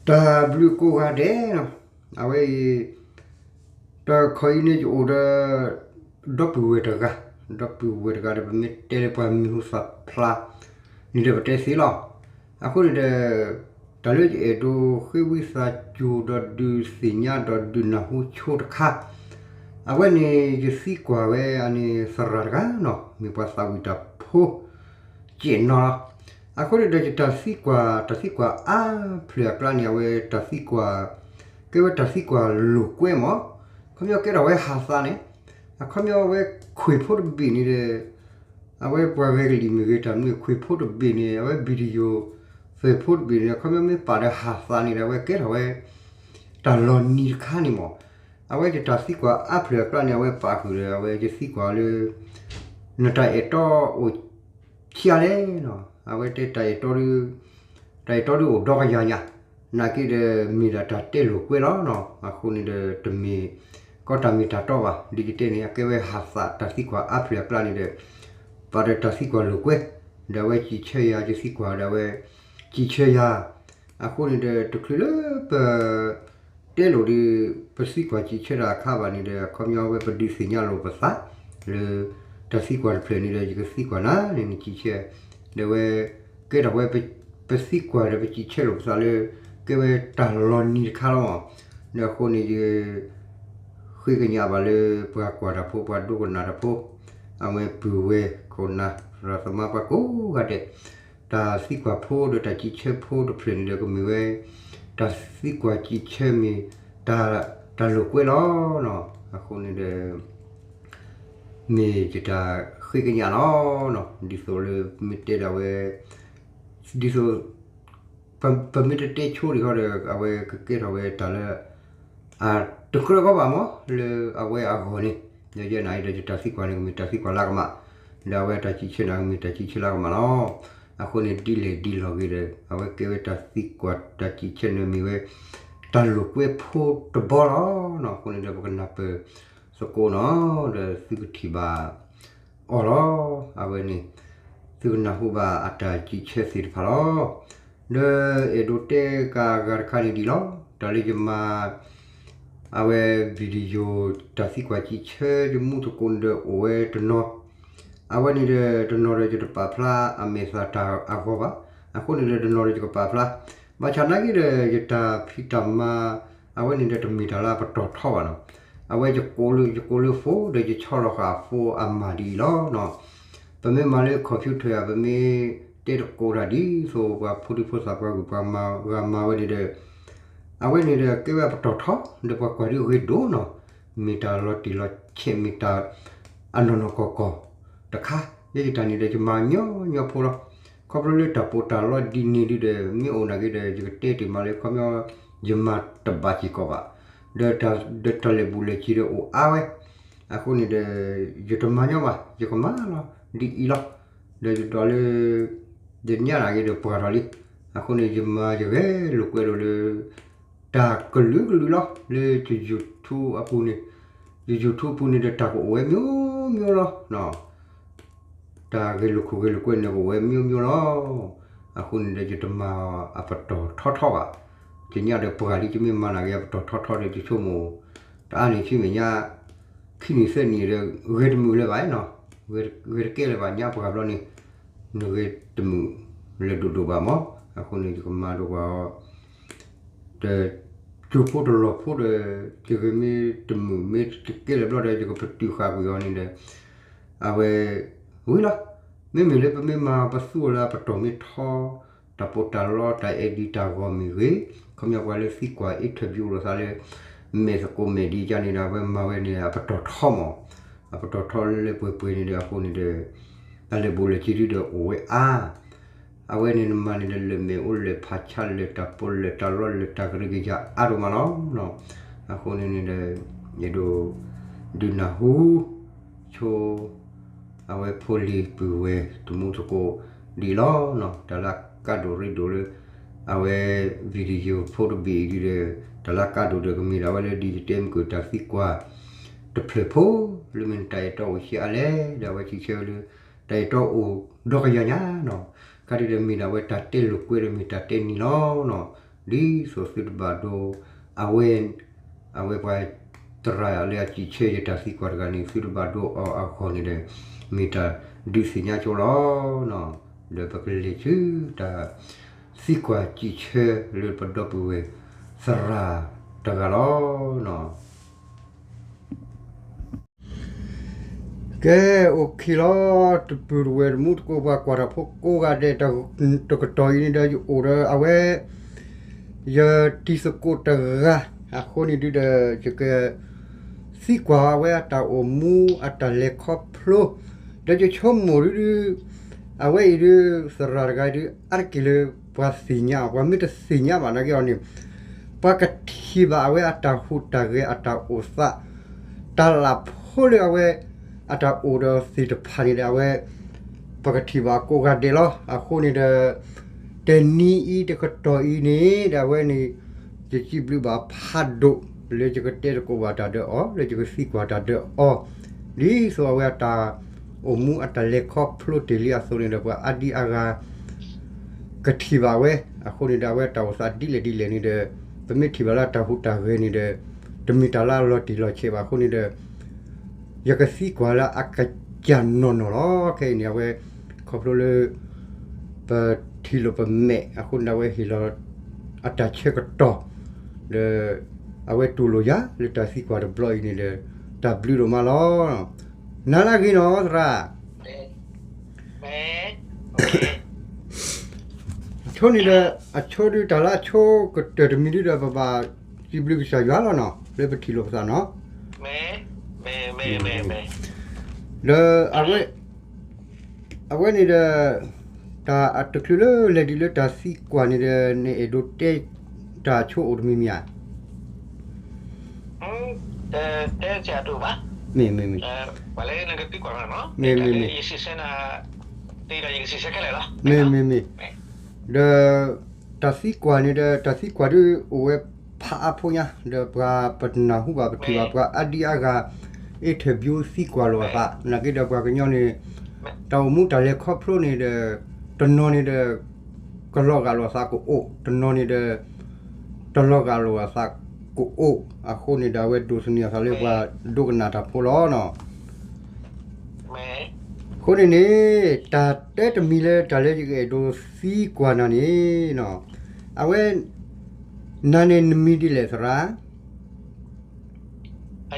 တၢ်ဘျုးကိးဂၤဒဲးလီၤ. အဝဲအံၤ တခီအံၤန့ၣ် ယအိၣ်ဒီး ဒီပုၢ်ဝဲၢ်တဂၤ, ဒီပုၢ်ဝဲၢ်တဂၤဒီး ပမ့ၢ်တဲလၢပှၤမံၤဟူသၣ်ဖျါန့ၣ်ဒီး ပတဲသ့လီၤ. အဃိန့ၣ်ဒီး တၢ်လၢယအဲၣ်ဒိးဃ့ဝံသးစူၤဒီးဒုးသ့ၣ်ညါဒီးဒုးနၢ်ဟူဆိတခါ, အဝဲန့ၣ် ယသံကွၢ်ဝဲအန့ၣ်သရၣ်တဂၤနီၤ, မ့ၢ်ပှၤသးဝံၣ်တၢ်ဖိ ကဲနီၤလီၤ. အဃိန့ၣ်ဒီးယတၢ်သံကွၢ်, တၢ်သံကွၢ်အါဖျၢၣ်အကျါန့ၣ် အဝဲတၢ်သံကွၢ်, ကဲဝဲတၢ်သံကွၢ်လိာ်ကွဲမး, အခီပညီကဲထီၣ်ဝဲဟးသးန့ၣ်, အခီပညီအဝဲခွံၣ်ဖိတဘ့ၣ်န့ၣ်ဒီး အဝဲပှၤဂဲၤကလံၤမ့ၢ်ဂ့ၤ တၢ်မနုၤခွံၣ်ဖိတဘ့ၣ်န့ၣ် အဝဲ video သၢၣ်ဖိတဘ့ၣ်န့ၣ် အခီပညီမ့ၢ်ပာ်ဒီးဟးသးန့ၣ်ဒီး အဝဲကဲထီၣ်ဝဲ တၢ်လီၤနံၤတခါန့ၣ်မး, အဝဲယတၢ်သံကွၢ်အါဖျၢၣ်အကျါန့ၣ် အဝဲပာ်ဃုာ်ဒီး အဝဲယသံကွၢ်လၢ နတၢ်အဲၣ်တီအိၣ်ဆံးလဲၣ်နီၤ, အဝဲတဲတၢ်အဲၣ်တီဒုး တၢ်အဲၣ်တီဒုးအိၣ်ဒီကယၤညါ, နာ်က့ဒီးမ့ၢ်ဒၣ်တၢ်တဲလိာ်ကွဲလီၤနီၤ, အဃိန့ၣ်ဒီးတမ့ၢ် ကီတၢ်မ့ၢ်တၢ်တီဘၣ်, ဒ်ယတဲန့ၣ် အကဲဝဲဟးသးတၢ်သံကွၢ်အါဖျၢၣ်အကျါန့ၣ်ဒီး ပာ်ဒီးတၢ်သံကွၢ်လိာ်ကွဲ, ဒီးအဝဲစံးဆၢယၤ ယသံကွၢ်ဒီးအဝဲ စံးဆၢယၤ, အဃိန့ၣ်ဒီးတချုးလၢပ တဲလိာ်ဒီး ပသံကွၢ်စံးဆၢတၢ်အခါဘၣ်န့ၣ်ဒီး အခီပညီဝဲပဒုးသ့ၣ်ညါလိာ်ပသး လၢ တၢ်သံကွၢ်တဖျၢၣ်န့ၣ်ဒီး ယကသံကွၢ်နၤန့ၣ် နစံးဆၢ, ဒီးဝဲ ကဲထီၣ်ဝဲ ပသံကွၢ်ဒီးပစံးဆၢလိာ်ပသးလၢ ကဲဝဲတၢ်လီၤနံၤတခါလီၤမး, ဒီးအဃိန့ၣ်ယ ဃ့ကညးဘၣ်လၢပှၤကွၢ်တၢ်ဖိ ပှၤဒိကနၣ်တၢ်ဖိ အဝဲပုၢ်ဝဲၢ်ခိၣ်နၢ် သရၣ်သမါပှၤကိးဂၤဒဲး, တၢ်သံကွၢ်ဖိဒီးတၢ်စံးဆၢဖိတဖျၢၣ်န့ၣ်ဒီး ကမ့ၢ်ဝဲ တၢ်သံကွၢ်စံးဆၢမ့ၢ် တၢ်လိာ်ကွဲလီၤနီၤ, အဃိန့ၣ်ဒီး မ့ၢ်ယတၢ်ဃ့ကညးလီၤနီၤ, ဒ်သိးလၢမ့ၢ်တဲဒၣ်ဝဲ ဒ်သိး ပမ့ၢ်တတဲဆိဒံးဃီဒီး အဝဲကကဲထီၣ်ဝဲတၢ်လၢ တကြၢးကီဘၣ်မး လၢအဝဲအဂီၢ်န့ၣ်, ဒီးယဲနာ်အံၤဒီးယတၢ်သံကွၢ်န့ၣ် ကမ့ၢ်တၢ်သံကွၢ်လၢကမၣ်, ဒီးအဝဲတၢ်စံးဆၢန့ၣ်ကမ့ၢ်တၢ်စံးဆၢလၢကမၣ်လီၤ. အဃိန့ၣ်ဒ်လဲၣ်ဒ်လဲၣ်ဂ့ၤဒီး အဝဲကဲဝဲတၢ်သံကွၢ်တၢ်စံးဆၢန့ၣ်မ့ၢ်ဝဲ တၢ်လိာ်ကွဲဖိတဘီလီၤနီၤ, အဃိန့ၣ်ဒီး ပကနၢ်ပၢၢ်သကိးနီၤ, ဒီးသုကထံၣ်ဘၣ် အီၤလီၤ. အဝဲန့ၣ် သုကနၢ်ဟူဘၣ်အတၢ်စံးဆၢသ့ၣ်တဖၣ်လီၤ. ဒီးအဲၣ်ဒိးတဲကဂၤတခါန့ၣ်ဒ်လီၤ. တၢ်လၢယမၤ အဝဲ video တၢ်သံကွၢ်စံးဆၢယမူသကိးန့ၣ်ဒီးအိၣ်ဝဲတနီၤ, အဝဲန့ၣ်ဒီးတနီၤဒီးယတပာ်ဖျါအမဲာ်သၣ်တၢ်အဂီၢ်ဘၣ်. အဃိန့ၣ်ဒီးတနီၤဒီးယကပာ်ဖျါ, ဘၣ်ဆၣ်နာ်က့ဒီး ယတၢ်ဖံးတၢ်မၤ အဝဲန့ၣ်ဒီးတမ့ၢ်တၢ်လၢအပတီၢ်ထီဘၣ်နီၤ. အဝဲယကိးလၢ ယကိးလၢ phone ဒီးယဆီလီၤဃာ် phone အမၤဒ်အံၤလီၤနီၤ. ပမ့ၢ်မၤလၢ computer ဧါ ပမ့ၢ်တဲတကိးတၢ်ဒ်သိး ပှၤဖိဒံဖိသၣ်ပှၤဂုၤပှၤမၤဂၤမၤဝဲန့ၣ်ဒီး အဝဲန့ၣ်ဒီးကဲဝဲအပတီၢ်ထီ ဒီးပှၤကွၢ်ဒ်ဂ့ၤဒိၣ်နီၤ, မ့ၢ်တၢ်လီၤတံၢ်လီၤဆဲး မ့ၢ်တၢ်အနီၢ်နီၢ်ကီၢ်ကီၢ်တခါ, ယဲယတၢ်န့ၣ်ဒီးယမၤညီညီဖိလီၤ. ခီဖျိလၢတၢ်ပီးတၢ်လီဒ်န့ၣ်ဒုဒီး မ့ၢ်အိၣ်နာ်က့ဒီး ယကတဲတ့ၢ်မးလၢ ခီပညီ ယမၤတဘၣ်စ့ၢ်ကီးဘၣ်, ဒီးတၢ်လဲၤဘူးလဲၤစံးဒီးအိၣ်အါဝဲ, အဃိန့ၣ်ဒီး ယတမၤညီဘၣ် ယကမၤလီၤ ဒ်အံၤလီၤ. ဒီးယဒိးလၢ ယညါနာ်က့ဒီးပှၢ်ထီၣ်လံ, အဃိန့ၣ် ယမၤယဂဲၤလိာ်ကွဲလိာ်လၢ တၢ်ကလုာ်ကလုာ်လီၤ လၢယ YouTube အပူၤန့ၣ်, ယ YouTube အပူၤန့ၣ်ဒီးတၢ်ကအိၣ်ဝဲမျိုးမျိုးလီၤ. တၢ်ဂဲၤလိာ်ခိၣ်ဂဲၤလိာ်ကွဲန့ၣ်ကအိၣ်ဝဲမျိုးမျိုးလီၤ. အဃိန့ၣ်ဒီးယတမၤအပတီၢ်ထီထီဘၣ်. ယညါဒီးပှၢ်လံ ယမ့ၢ်မၤနာ်က့အပတီၢ်ထီထီဒီးယဆိကမိၣ် တအါန့ၣ်ဆံမဲာ်ညါ ခံနံၣ်သၢနံၣ်ဒီး ဂဲၤတမုာ်လၢၤဘၣ်နီၤ, ဂဲၤတကဲလၢၤဘၣ် ညါပှၢ်ဘျီန့ၣ် နဂဲၤတမုာ်လၢၤဒိၣ်ဒိၣ်ဘၣ်မး. အဃိန့ၣ် ယကမၤလိာ်ကွၢ်အီၤ ဒီး ကၠိဖိတလီၢ်ဖိဒီး ယဂဲၤမ့ၢ်တမုာ်မ့ၢ်တကဲလၢၤဘျီဒီး ယကပတုာ်ဃာ်ကွံာ်အီၤန့ၣ်ဒီး အဝဲ ဝံၤလီၤ. မ့မ့ၢ်လၢပမ့ၢ်မၤပသူအီၤလၢအပတီၢ်မ့ၢ်ထီ တၢ်ပီးတၢ်လီ တၢ်အဲၣ်ဒိးတၢ်ဂီၤမ့ၢ်ဂ့ၤ, ခီပညီပှၤလၢသံကွၢ် interview လိာ်သးလၢ မဲာ်သကိးမဲာ်ဒ်ကန့ၣ်ဒီး အဝဲမၤဝဲန့ၣ် အပတီၢ်ထီမး, အပတီၢ်ထီလၢပှဲၤပှဲၤန့ၣ်ဒီး အဃိန့ၣ်ဒီး တၢ်လဲၤဘူးလဲၤစံးဒုဒီးအိၣ်ဝဲအါ အဝဲန့ၣ်နမၤန့ၣ်ဒီး လၢမဲာ်အိၣ်လၢဖးဆါ လၢတၢ်ပီးလၢတၢ်လီ လၢတၢ်ကရၢကရိအါဒိၣ်မးလီၤ. အဃိန့ၣ်န့ၣ်ဒီး ယဒိး ဒုးနၢ်ဟူ ဆိ အဝဲဖိလံၤပုၢ်ဝဲၢ်တမူသကိးဒ်အံၤလီၤ. တၢ်လၢအကါဒိၣ်ရ့ဒိၣ်လၢ အဝဲ video ဖိတဘ့ၣ်အံၤဒီး တၢ်လၢအကါဒိၣ်ဒီးကမ့ၢ်ဒၣ်ဝဲလၢဒ်ယတဲမုၢ်ကၢၢ်တၢ်သံကွၢ် တဖျၢၣ်ဖိလၢမ့ၢ်တၢ်အဲၣ်တီအိၣ်ဆံးအါလဲၣ် ဒီးအဝဲစံးဆၢဝဲလၢ တၢ်အဲၣ်တီအိၣ်ဒီးကယၤညါနီၤ, ခါဒုဒီးမ့ၢ်ဒၣ်အဝဲတၢ်တဲလိာ်ကွဲဒီးမ့ၢ်တၢ်တဲနံၤလီၤနီၤ, ဒ်သိးသုတဘၣ်ဒိ အဝဲ အဝဲပှၤသရၣ်လၢအစံးဆၢယတၢ်သံကွၢ်တဂၤန့ၣ် သုတဘၣ်ဒိအီၤအဂီၢ်န့ၣ်ဒီး မ့ၢ်တၢ်ဒုးသ့ၣ်ညါဆိလီၤနီၤ, ဒီးပကလဲၤဆူတၢ်သံကွၢ်စံးဆၢလၢပဒီပုၢ်ဝဲၢ်သရၣ်တဂၤလီၤနီၤ. ကဲ အိၣ်ခံလီၤ တပုၢ်တဝဲၢ်တမူတကိးပှၤကွၢ်တၢ်ဖိကိးဂၤဒဲး တကတီၢ်အံၤန့ၣ်ဒီး ယအိၣ်ဒီးအဝဲ ယတံၤသကိးတဂၤ အဃိန့ၣ်ဒုဒီး ယကသံကွၢ်အဝဲအတၢ်အိၣ်မူအတၢ်လဲၤခီဖျိ ဒီးယဆိကမိၣ်ဒုဒု အဝဲအံၤဒု သရၣ်တဂၤအံၤဒု အါတက့ၢ်လၢပှၤသ့ၣ်ညါအီၤ ပှၤမ့ၢ်တသ့ၣ်ညါဘၣ်နာ်က့အီၤန့ၣ် ပှၤကထံၣ်ဘၣ်အဝဲအတၢ်ဟူးတၢ်ဂဲၤအတၢ်အိၣ်သး တၢ်လၢဖိလၢအဝဲ အတၢ်အိၣ်ဒီးသ့ၣ်တဖၣ်န့ၣ်ဒီး အဝဲ ပကထံၣ်ဘၣ်ကိးဂၤဒဲးလီၤ. အဃိန့ၣ်ဒီး တနံၤအံၤတကတီၢ်အံၤန့ၣ်ဒီး အဝဲန့ၣ် ယစံးဘျုးဘၣ်ဖးဒိၣ် လၢယကတဲသကိးဘၣ်တၢ်ဒီးအီၤ လၢယကသံကွၢ်တၢ်ဒီးအီၤ ဒ်သိးအဝဲအတၢ်အိၣ်မူအတၢ်လဲၤခီဖျိတ့ၢ်လံအသိးန့ၣ်ဒီး ပှၤအါဒံအါဂၤ ကထံၣ်ဘၣ်ဝဲ အဃိန့ၣ်ဒီး အဝဲတၢ်အိၣ်သးဒ်လဲၣ်ဒ်လဲၣ်န့ၣ်ဒီး ပမ့ၢ်ထံၣ်ဘၣ်လၢအတၢ်ဟူးတၢ်ဂဲၤန့ၣ်ဒီး တမ့ၢ်တၢ်လၢအလီၤတံၢ်လီၤဆဲးဘၣ်အဃိန့ၣ်ဒီး ယကသံကွၢ်လၢအကစၢ်နီၢ်နီၢ်လီၤ. ခဲအံၤန့ၣ် အဝဲ ခီဖျိလၢ ပထံၣ်လိာ်ပမဲာ် အဃိန့ၣ်ဒီး အဝဲဟ့ၣ်လီၤ အတၢ်ဆၢကတီၢ် ဒီး အဝဲတူၢ်လိာ်ယၤလၢတၢ်သံကွၢ်တဘျီအံၤန့ၣ်ဒီး တၢ်ဘျုးဒိၣ်မးလီၤ. နၤလၢအဂ့ၤနီၤ သရၣ် အဆိန့ၣ်ဒီး အဆိဒုတၢ်လၢအဆိကတၢၢ်တမံၤဒုဒီး ပဘၣ်စံးဘျုးကစၢ်ယွၤလီၤနီၤ လၢပထံၣ်လိာ်ပသးနီၤ ဒီး အဝဲန့ၣ်ဒီး တၢ်အတချုးလၢလဲၤဒံးလၢတၢ်သံကွၢ်န့ၣ်ဒီး နအဲၣ်ဒိးတဲတၢ်ဆိအိၣ်တမံၤမံၤဧါ မ့ၢ်မ့ၢ်မ့ၢ် မ့ၢ်မ့ၢ်မ့ၢ် မ့ၢ်မ့ၢ်မ့ၢ် ဒီး တၢ်သံကွၢ်န့ၣ်ဒီး တၢ်သံကွၢ်ဒုအိၣ်ဝဲဖးအါဖိညါ ဒီးပှၤပနၢ်ဟူဘၣ်ပထံၣ်ဘၣ် ပှၤအါဒံအါဂၤ interview သံကွၢ်လိာ်အသး နာ်က့ဒီးပှၤကညီန့ၣ် တၢ်အိၣ်မူတၢ်လဲၤခီဖျိန့ၣ်ဒီး တနီၤန့ၣ်ဒီး ကလီၤဂာ်လိာ်အသးကအိၣ် တနီၤန့ၣ်ဒီး တလီၤဂာ်လိာ်အသးကအိၣ် အဃိန့ၣ်ဒီး အဝဲဒိးသန့ၤအသးလၢပှၤဒိကနၣ်တၢ်ဖိလီၤနီၤ အဃိန့ၣ်န့ၣ် တၢ်တဲတမံၤလၢတၢ်လၢယကအဲၣ်ဒိးသံကွၢ်နၤန့ၣ်နီၤ အဝဲ နၤန့ၣ်နမံၤဒ်လဲၣ်သရၣ်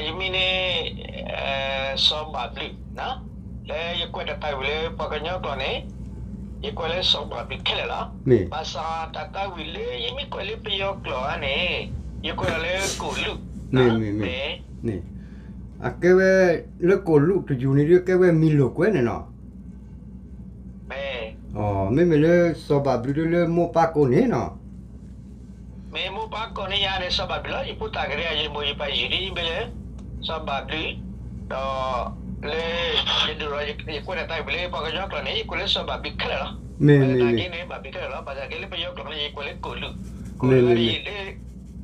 ယမံၤန့ၣ် စီၤဘၣ်ဘျုး လၢယကွဲးတၢ်သးဝံၣ်လၢပှၤကညီကျိာ်န့ၣ် ယကွဲးလၢစီၤဘၣ်ဘျုးခဲလၢာ်လီၤ. ဘၣ်ဆၣ်တၢ်သးဝံၣ်လၢယမ့ၢ်ကွဲးလၢပယီၤကျိာ်န့ၣ် ယကွဲးအီၤလၢကိၣ်လူး မ့ၢ်မ့ၢ်မ့ၢ် အကဲဝဲ လၢကိၣ်လူးတယူၢ်န့ၣ်ဒုးကဲဝဲမံၤလိာ်ကွဲန့ၣ်နီၤ မ့မ့ၢ်လၢစီၤဘၣ်ဘျုးဒုးလၢမိၢ်ပၢ်ကိးန့ၣ်နီၤ မ့ၢ်မိၢ်ပၢ်ကိးန့ၢ်ယၤန့ၣ် စီၤဘၣ်ဘျုးလီၤ. ယဖိသၣ်ကရၢ ယမိၢ်ယပၢ်ယုၢ်ဒ်မ့ၢ်လၢ စီၤဘၣ်ဘျုး ဒီး လၢ ယဒိၣ်ဒီး ယကွဲးတၢ်သးဝံၣ်လၢပှၤကညီကျိာ်န့ၣ် ယကွဲးလၢစီၤဘၣ်ဘျုးခဲလၢာ်လီၤ. မ့ၢ်မ့ၢ်မ့ၢ် ဘၣ်ဘျုးခဲလၢာ်လီၤ. ဘၣ်ဆၣ်က့လၢပယီၤကျိာ်န့ၣ် ယကွဲးလၢကိၣ်လူး ကိၣ်လူးလၢယ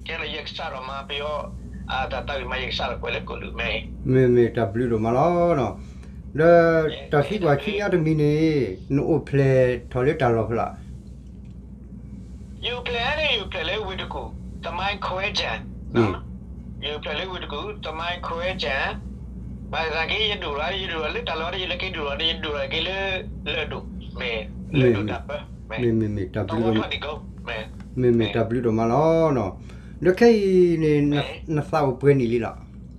ကဲလၢယကစၢ်ဒီးမၤပယီၤ တၢ်သးဝံၣ်မး ယကစၢ်ဒီးကွဲးလၢကိၣ်လူး မ့ၢ် မ့ၢ်မ့ၢ် တၢ်ဘျုးဒိၣ်မးလီၤနီၤ. ဒီးတၢ်သံကွၢ်ဆူညါတမံၤန့ၣ် နအိၣ်ဖျဲၣ်ထီၣ်လၢတၢ်လီၢ်ဖဲလဲၣ် ယအိၣ်ဖျဲၣ်န့ၣ် ယအိၣ်ဖျဲၣ်လၢဝ့ၢ်တကူၣ် သမိုင်းခွဲခြမ်း ယအိၣ်ဖျဲၣ်လၢဝ့ၢ်တကူၣ် သမိုင်းခွဲခြမ်း ဘၣ်ဆၣ်က့ ယဒိၣ်လီၤ ယဒိၣ်လီၤလၢတၢ်လီၢ် ယလဲၤက့ၤဒိၣ်လီၤ ယဒိၣ်လီၤက့ၤလၢ လၢၢ်ဒိၣ် မ့ၢ် လၢၢ်ဒိၣ်တၢ်ပၢ မ့ၢ် မ့ၢ်မ့ၢ် တၢ်ဘျုး မ့ၢ်မ့ၢ် တၢ်ဘျုးဒိၣ်မးလီၤနီၤ. ဒီးခဲအံၤန့ၣ် နသးအိၣ်ပှဲၤနံၣ်လံလီၤ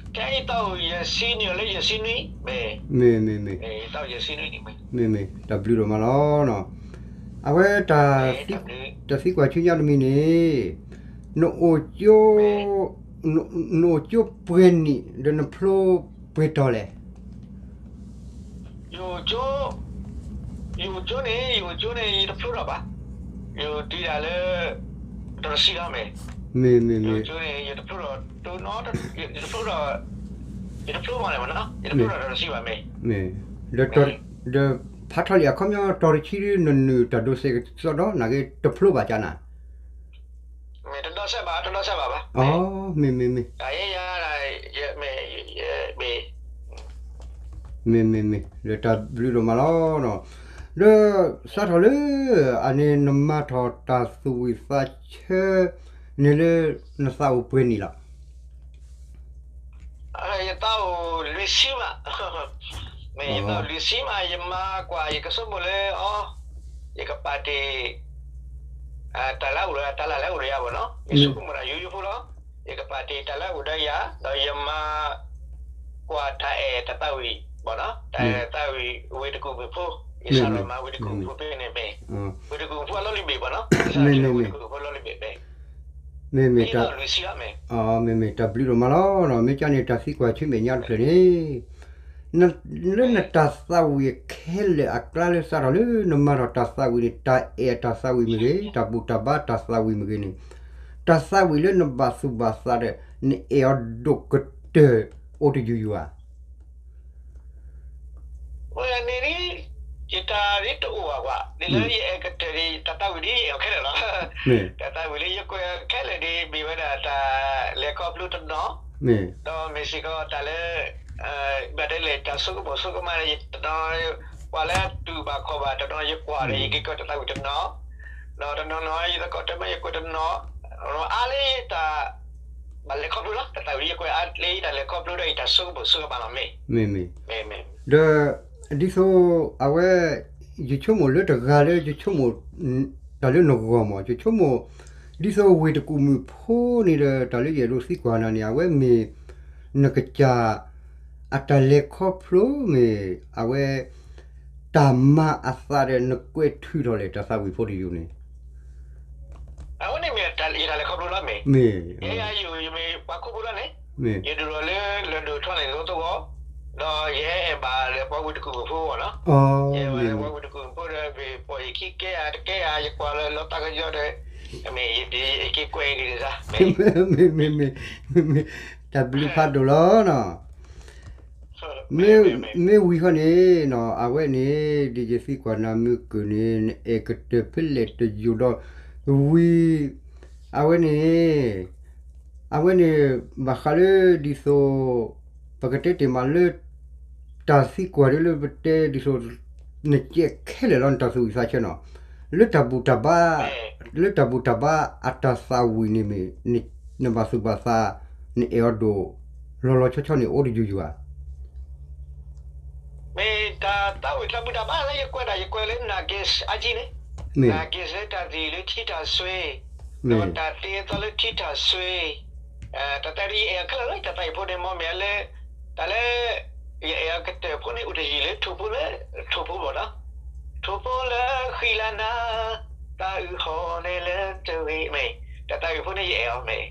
ခဲအံၤသးအိၣ်ယဲၢ်ဆံနံၣ်လၢယဲၢ်ဆံနွံ မ့ၢ် မ့ၢ်မ့ၢ်မ့ၢ် မ့ၢ်မ့ၢ် တၢ်ဘျုးဒိၣ်မးလီၤနီၤ. အဝဲ တၢ်သံကွၢ်ဆူညါတမံၤန့ၣ် နအိၣ်ကၠိ နအိၣ်ကၠိပှဲၤနံၣ် ဒီးနဖျိပှဲၤတီၤလဲၣ် ယအိၣ်ကၠိ ယအိၣ်ကၠိန့ၣ် ယအိၣ်ကၠိန့ၣ် ယတဖျိထီၣ်ဘၣ်. ယအိၣ်တ့ၢ်ဒၣ်လၢ တဆံလီၤမ့ၢ် မ့ၢ်မ့ၢ်မ့ၢ် ယအိၣ်ကၠိန့ၣ် ယတဖျိထီၣ် ယတဖျိထီၣ် ယတဖျိမးလဲၣ်မနီၤ ယတဖျိထီၣ်တဆံဘၣ်မ့ၢ် မ့ၢ် ဒီးဖးထီလံအခီပညီ တီၤတဆံဒု နနုာ်တၢ်ဒိးစဲးကစီဒီ နာ်က့တဖျိဘၣ်ကနၤ မ့ၢ်တဒီးစဲးဘၣ် တဒီးစဲးဘၣ်ဘၣ် မ့ၢ်မ့ၢ်မ့ၢ် တၢ်ယဲယၤ မ့ၢ်မ့ၢ်မ့ၢ် ဒီးတၢ်ဘျုးဒိၣ်မးလီၤနီၤ. ဒီးစးထီၣ်လၢ အန့ၣ်နမၤထီၣ်တၢ်သူၣ်ဝံၣ်သးဆၢ န့ၣ်လၢ နသးအိၣ်ပှဲၤနံၣ်လီၤ. ယသးအိၣ်လွံၢ်ဆံမး, မ့ၢ်ယသးအိၣ်လွံၢ်ဆံမး ယမၤကွၢ် ယကဆိကမိၣ်လၢအီၤ ယကပာ်တ့ၢ် တၢ်လၢအအိၣ်ဒီး တၢ်လၢအအိၣ်ဒီးယၤဘၣ်နီၤ, ယဆိကမိၣ်တၢ်ယိယိဖိလီၤ. ယကပာ်တ့ၢ်တၢ်လၢအအိၣ်ဒီးယၤ ဒီးယမၤကွၢ်တၢ်အဲၣ်တၢ်သးဝံၣ်ဘၣ်နီၤ, တၢ်အဲၣ်တၢ်သးဝံၣ် ဝ့ၢ်တကူၣ်မုၣ်ဖိ, ယစးထီၣ်မၤဝ့ၢ်တကူၣ်မုၣ်ဖိဖဲန့ၣ်မ့ၢ်, ဝ့ၢ်တကူၣ်မုၣ်ဖိအလီၢ်လံၤဘ့ၣ်ဘၣ်နီၤ, ယစးထီၣ်ဝ့ၢ်တကူၣ်ဖိအလီၢ်လံၤဘ့ၣ်မ့ၢ်, မ့ၢ်မ့ၢ်တၢ် မ့ၢ်မ့ၢ်တၢ်ဘျုးဒိၣ်မးလီၤနီၤ. မ့ၢ်ကန့ၣ် တၢ်သံကွၢ်ဆၢမဲာ်ညါတဖျၢၣ်န့ၣ် လၢနတၢ်သးဝံၣ်ခဲလၢာ်အကျါလၢစးထီၣ်လၢနမၤထီၣ်တၢ်သးဝံၣ်န့ၣ် တၢ်အဲၣ်တၢ်သးဝံၣ်မ့ၢ်ဂ့ၤ, တၢ်ဘူၣ်တၢ်ဘါတၢ်သးဝံၣ်မ့ၢ်ဂ့ၤန့ၣ်, တၢ်သးဝံၣ်လၢနဘၣ်သူၣ်ဘၣ်သးဒီး နအဲၣ်အီၤဒိၣ်ကတၢၢ်အိၣ်တယုၢ်ယုၢ်ဧါ. ဝဲန့ၣ်ဒ် ယတၢ်ဒ်တအိၣ်ဘၣ်ကွၢ်, ဒ်လၢယအဲၣ်ကတၢၢ်ဒ် တၢ်သးဝံၣ်ဒ်ယအဲၣ်အီၤခဲလၢာ်လီၤ. တၢ်သးဝံၣ်လၢယကွဲးအီၤခဲလၢာ်ဒ် မ့ၢ်ဝဲဒၣ်တၢ်လဲၤခီဖျိတနီၤ, ဒီးမ့ၢ်စ့ၢ်ကီးတၢ်လၢ ဘၣ်တဲလဲၣ် တၢ်ဆိကမိၣ်ဆိကမးဒီး ယတနီၤ ပှၤလၢတူၢ်ဘၣ်ခီၣ်ဘၣ်တနီၤ ယကွၢ်ဒီးယက့ၤကွဲးတၢ်သးဝံၣ်တနီၤ, ဒီးတနီၤနီၤ ယသကိးတမ့ၢ်ယကွဲးတနီၤ, အါလၢယတၢ် ဘၣ်လဲၤခီဖျိလီၤ. တၢ်သးဝံၣ်လၢယကွဲးအါလၢယတၢ်လဲၤခီဖျိဒီးယတၢ်ဆိကမိၣ်ဆိကမးလီၤမ့ၢ်, မ့ၢ်မ့ၢ်, ဒီး ဒ်သိး အဝဲ ယဆိကမိၣ်လၢတဂၤလၢယဆိကမိၣ် တၢ်လၢနဂီၢ်မး ယဆိကမိၣ် ဒ်သိးဝ့ၢ်တကူၣ်မုၣ်ဖိန့ၣ်ဒီး တၢ်လၢယအဲၣ်ဒိးသံကွၢ်နၤန့ၣ် အဝဲမ့ၢ် နကစၢ် အတၢ်လဲၤခီဖျိမ့ၢ် အဝဲ တၢ်မၤအသးဒီးနကွဲးထုးထီၣ်လဲၣ် တၢ်သးဝံၣ်ဖိတယုၢ်န့ၣ် အဝဲန့ၣ်မ့ၢ်ယတၢ်လဲၤခီဖျိလီၤမ့ၢ်, ယဲယၤယိာ် ယမ့ၢ်ပှၤခိၣ်ဖိလီၤန့ၣ်, ယဒိၣ်ထီၣ်လၢလၢၢ်ဒိၣ်ထီန့ၣ် လိသဝီ, ဒီးယဟဲအဲၣ်ဘၣ်လၢပှၤဝ့ၢ်တကူၣ်ဖိအဂီၢ်နီၤ, ယဟဲဘၣ်လၢပှၤဝ့ၢ်တကူၣ်ဖိဒီး ပှၤယခံကဲဧါတကဲဧါ ယကွၢ်လၢလီၤတၢ်ကယီဒီး မ့ၢ်ယက့ၤကွဲးဒ်န့ၣ်သး မ့ၢ် မ့ၢ် မ့ၢ် တၢ်ဘျုးဖးဒိၣ်လီၤနီၤ. မ့ၢ်ဝံၤဃီန့ၣ်နီၤ အဝဲန့ၣ် ဒ်ယသံကွၢ်နၤမုၢ်ကၢၢ်န့ၣ် နအဲၣ်ကတၢၢ်ဖဲလဲၣ်တယိာ်ဒီး ဝံၤ အဝဲန့ၣ် အဝဲန့ၣ် ဘၣ်ဃးလၢဒ်သိး ပကတဲတ့ၢ်မးလၢ တၢ်သံကွၢ်ဒ်လၢပတဲဒ်သိး နကဲခဲလၢာ်လီၤ နတၢ်သူၣ်ဝံၣ်သးဆၢနီၤ လၢတၢ်ဘူၣ်တၢ်ဘါ လၢတၢ်ဘူၣ်တၢ်ဘါအတၢ်သးဝံၣ်န့ၣ်မ့ၢ် နဘၣ်သူၣ်ဘၣ်သး နအဲၣ်အီၤဒိၣ် လီၤလီၤဆီဆီန့ၣ် အိၣ်တယုၢ်ယုၢ်ဧါ. မ့ၢ်တၢ်သးဝံၣ်တၢ်ဘူၣ်တၢ်ဘါလၢယကွဲးဒၣ် ယကွဲးလၢ Nargis အါကံန့ၣ်, Nargis လၢတၢ်သံလၢထံတၢ်ဆွ့, ဒီးတၢ်သံအသီလၢထံတၢ်ဆွ့, တၢ်သးဝံၣ်ယအဲၣ်အီၤခဲလၢာ်လီၤ တၢ်သးဝံၣ်ဖိန့ၣ် မ့ၢ်မ့ၢ်လၢ တၢ်လၢ ယအဲၣ်အီၤကတၢၢ်ဖိန့ၣ် အိၣ်တယုၢ်လၢထိၣ်ဖိလၢ ထိၣ်ဖိဘၣ်နီၤ, ထိၣ်ဖိလၢဃံလၤနၤ သးအုးဟီၣ်န့ၣ်လၢတဂ့ၤမ့ၢ်, တၢ်သးဝံၣ်ဖိန့ၣ်ယအဲၣ်အီၤမ့ၢ်,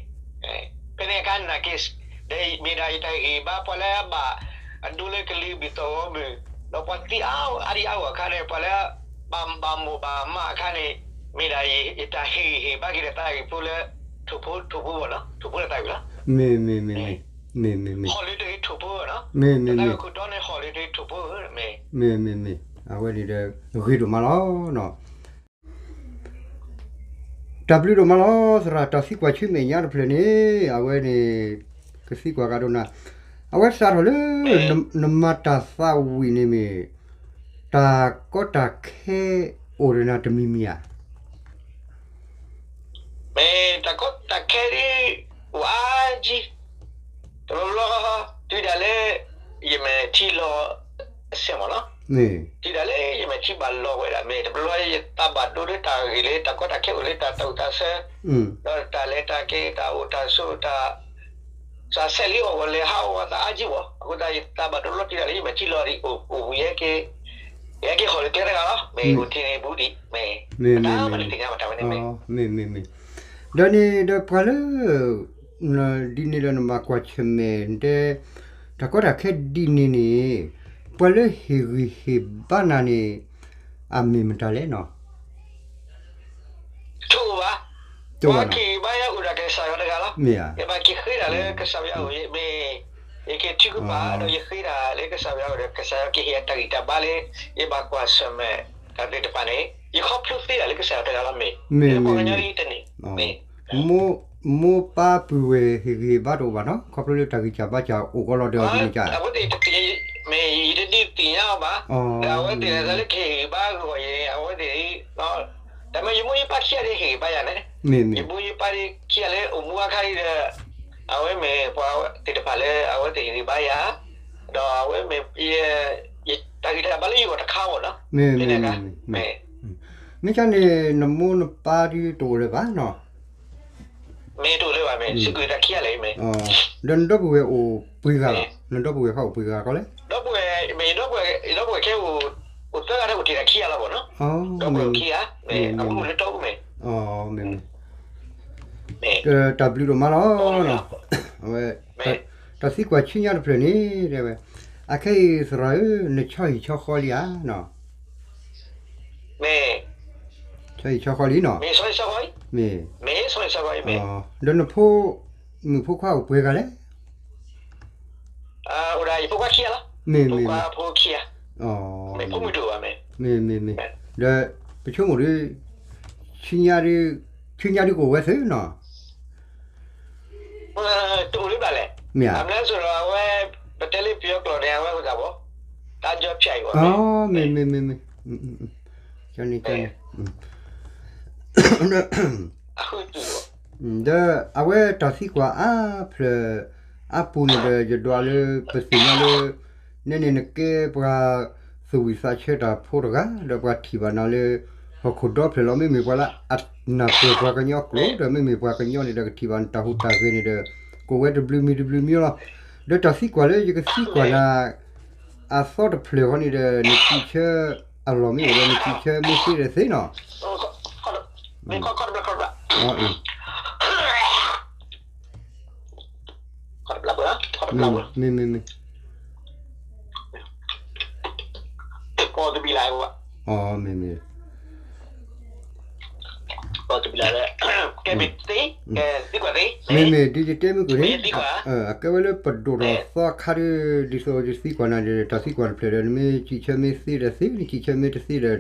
ဖဲန့ၣ်အခါ Nargis ဒီးမ့ၢ်ဒၣ်ယတၢ်ဂံၢ်ဘါ ပှၤလၢအဘၣ်အဒိလၢကလံၤဘုၣ်သီၣ်ဂီၤမုၢ်, ဒီးပှၤသံအါအါဒံအါဂီၢ်အခါန့ၣ် ပှၤလၢ ဘၣ်မၤမိၢ်ဘၣ်မးအခါန့ၣ် မ့ၢ်ဒၣ်ယတၢ်ဟ့ၣ်ဂံၢ်ဟ့ၣ်ဘါက့ၤဒီးတၢ်ဂံၢ်ဖိလၢ ထိၣ်ဖိ ထိၣ်ဖိဘၣ်နီၤ ထိၣ်ဖိလၢသးဝံၣ်လီၤ. မ့ၢ်မ့ၢ်မ့ၢ်မ့ၢ်, မ့ၢ်မ့ၢ်မ့ၢ်, ဟီၣ်လၢတဂ့ၤထိၣ်ဖိဘၣ်နီၤ, မ့ၢ်မ့ၢ်မ့ၢ်, တၢ်သးဝံၣ်ခိၣ်တီန့ၣ် ဟီၣ်လၢတဂ့ၤထိၣ်ဖိဧၢ, မ့ၢ်မ့ၢ်မ့ၢ်, အဝဲန့ၣ်ဒီး ဂ့ၤဒိၣ်မးလီၤနီၤ. တၢ်ဘျုးဒိၣ်မးလီၤ သရၣ် တၢ်သံကွၢ်ဆၢမဲာ်ညါတဖျၢၣ်န့ၣ် အဝဲန့ၣ် ကသံကွၢ်ကဒီးနၤ, အဝဲစးထီၣ်လၢ နမၤတၢ်သးဝံၣ်န့ၣ်မ့ၢ် တၢ်ကီတၢ်ခဲအိၣ်ဒီးနၤတမံၤမံၤဧါ. မ့ၢ်တၢ်ကီတၢ်ခဲဒ် အိၣ်အါကံ တဘျီဘျီ တုၤဒၣ်လၢ ယမဲာ်ထံလီၤအစဲးမးနီၤ, တုၤဒၣ်လၢယမဲာ်ထံဘၣ်လီၤဝဲဒၣ် မ့ၢ်တဘျီဘျီယသးဘၣ်ဒိလၢတၢ်ဂ့ၢ်လၢတၢ်ကီတၢ်ခဲအိၣ်လၢတၢ်သူၣ်တၢ်သး, ဒီးတၢ်လဲၤတၢ်က့ၤတၢ်အိၣ်တၢ်ဆိး တၢ် စးဆဲးလံအီၣ်ဂီၢ်လဲၤဟးအီၣ်ဂီၢ်သးအါကံဝဲ, အဃိသတးယသးဘၣ်ဒိလီၤတုၤဒၣ်လၢယမဲာ်ထံလီၤဒံး အိၣ်အိၣ်ဝံၤယဟဲက့ၤဟီၣ်လၢကျဲတဂၤလီၤ, မ့ၢ်အိၣ်ထံန့ၣ်ဘူးဒံး, မ့ၢ် မ့ၢ်မ့ၢ်မ့ၢ်, မ့ၢ်မ့ၢ်မ့ၢ်, ဒီးန့ၣ်ဒီးပှၤလၢ ဒ်န့ၣ်ဒီးနဘၣ်ကွၢ်ဆၢၣ်မဲာ်တဲ တၢ်ကီတၢ်ခဲဒ်န့ၣ်န့ၣ် ပှၤလၢဟ့ၣ်ဂံၢ်ဟ့ၣ်ဘါနၤန့ၣ် အမ့ၢ်မတၤလဲၣ်နီၤ. တအိၣ်ဘၣ်, ပှၤက့ၤဘါယၤအိၣ်ဒီးကစၢ်ယွၤတဂၤလီၤ, ယဘၣ်က့ၤဃ့ဒၣ်လၢကစၢ်ယွၤအိၣ် မ့ၢ် ယက့ၤထုကဖၣ်ဒီးယဃ့ဒၣ်လၢကစၢ်ယွၤအိၣ်ဒီး ကစၢ်ယွၤကဟ့ၣ်ယၤတၢ်ဂံၢ်တၢ်ဘါလၢ ယဘၣ်ကွၢ်ဆၢၣ်မဲာ်တၢ်သ့ၣ်တဖၣ်န့ၣ် ယခီဖျိသ့ဒၣ်လၢကစၢ်ယွၤတဂၤလီၤ, မ့ၢ် မ့ၢ် ပှၤကညီလၢယတန့ၢ် မ့ၢ် မိၢ်ပၢ်ပုၢ်ဝဲၢ်ဟ့ၣ်ဂံၢ်ဟ့ၣ်ဘါတအိၣ်ဘၣ်နီၤ, ခီဖျိလၢတၢ်ဂံၢ်စၢ်ဘါစၢ်အိၣ်ကီးလီၤဒီးဒ်န့ၣ်က မ့ၢ်ယတဒုးသ့ၣ်ညါအီၤဘၣ်, ဒီးအဝဲသ့ၣ်န့ၣ်လၢကဟ့ၣ်ဂံၢ်ဘါဂီၢ်ယဲ အဝဲသ့ၣ်, တၢ်မ့ၢ်ယမိၢ်ယပၢ်ခံဂၤဒၣ်ဟ့ၣ်ဂံၢ်ဘါယၤန့ၣ်, ယမိၢ်ယပၢ်ခံဂၤလၢအိၣ်မူအခါဒီး, အဝဲမ့ၢ်ပှၤသ့ၣ်တဖၣ်လၢအဝဲသ့ၣ်ဟ့ၣ်ဂံၢ်ဘါယၤ, ဒီးအဝဲမ့ၢ် တၢ်ဂံၢ်တၢ်ဘါလၢယဂီၢ်တခါမ့ၢ်နီၤ, ဖဲန့ၣ်အခါ, မ့ၢ်န့ၣ် နမိၢ်နပၢ်ဒုးတအိၣ်လၢၤဘၣ်နီၤ မ့ၢ်တအိၣ်လၢၤဘၣ်မ့ၢ်, စ့ၢ်ကီးတၢ်ခံဂၤလၢာ်မ့ၢ်, ဒီးနဒီပုၢ်ဝဲၢ်အိၣ်ပှဲၤဂၤလီၤ, နဒီပုၢ်ဝဲၢ်ဃီအိၣ်ပှဲၤဂၤဃီလဲၣ်, ဒီပုၢ်ဝဲၢ်, မ့ၢ်ယဒီပုၢ်ဝဲၢ်, ယဒီပုၢ်ဝဲၢ်ခဲအိၣ်, အိၣ်သၢဂၤဒီးအိၣ်တ့ၢ်တၢ်ခံဂၤလီၤမ့ၢ်နီၤ, ဒီပုၢ်ဝဲၢ်အိၣ်ခံဂၤ, မ့ၢ်, အဝဲအိၣ်လၢတီအူမ့ၢ်, မ့ၢ်, တၢ်ဘျုးဒိၣ်မးလီၤ, အဝဲ, တၢ်သံကွၢ်ဆူညါတဖျၢၣ်န့ၣ်, အခဲအံၤသရၣ်ဧၢ, နဆီဟံၣ်ဆီဃီလံဧါနီၤ ဆီဟံၣ်ဆီဃီလံနီၤ, မ့ၢ်, ဒီးနဖိမုၣ်ဖိခွါအိၣ်ပှဲၤဂၤလဲၣ်, မ့ၢ်, မ့ၢ်, မ့ၢ်, မ့ၢ်, ဒီးပဆိကမိၣ်ဒုး, ဆူညါဒုးကအိၣ်ဝဲသ့နီၤ တအိၣ်လၢၤဘၣ်လဲၣ်, မ့ၢ်ဧါ, အဝဲ, ပတဲလၢပယီၤကျိာ်န့ၣ် အဝဲ, တၢ်ကၠီဖၠးအံၤ, မ့ၢ်, မ့ၢ်, မ့ၢ်, မ့ၢ်, ဒီးအဝဲတၢ်သံကွၢ်အါဖျၢၣ်အါပူၤန့ၣ်ဒီး ယဒွးလၢပသ့ၣ်ညါလၢ နဲန့ၣ်နကဲပှၤသူၣ်ဝံၣ်သးဆၢတၢ်ဖိတဂၤ ဒီးပှၤထံၣ်ဘၣ်နၤလၢ ဟီၣ်ခိၣ်ဒီဖျၢၣ်လီၤ. မ့မ့ၢ်ပှၤလၢအနၢ်ပၢၢ်ပှၤကညီကျိာ် ဒီးမ့မ့ၢ်ပှၤကညီန့ၣ်ဒီး ကထံၣ်ဘၣ်နတၢ်ဟူးတၢ်ဂဲၤန့ၣ်ဒီး ကအိၣ်ဝဲတဘျုးမံၤတဘျုးမံၤလီၤ. ဒီးတၢ်သံကွၢ်လၢယကသံကွၢ်နၤ အသီတဖျၢၣ်ဃီန့ၣ်ဒီး နစံးဆၢအလီၢ်မ့ၢ်အိၣ်ဒီး နစံးဆၢမ့ၢ်သ့ဒီးသ့နီၤ. မ့ၢ်, မ့ၢ်, မ့ၢ်, မ့ၢ်, မ့မ့ၢ်, ဒ်ယတဲမုၢ်ကီၢ်န့ၣ်, အကဲဝဲလၢပဒိၣ်ထီၣ်သီခါဒီး ဒ်သိးယသံကွၢ်နၤဒီး တၢ်သံကွၢ်တဖျၢၣ်ဒီး နမ့ၢ်စံးဆၢမ့ၢ်သ့ဒီးသ့, နစံးဆၢမ့ၢ်တသ့ဒီး တၢ်ကီ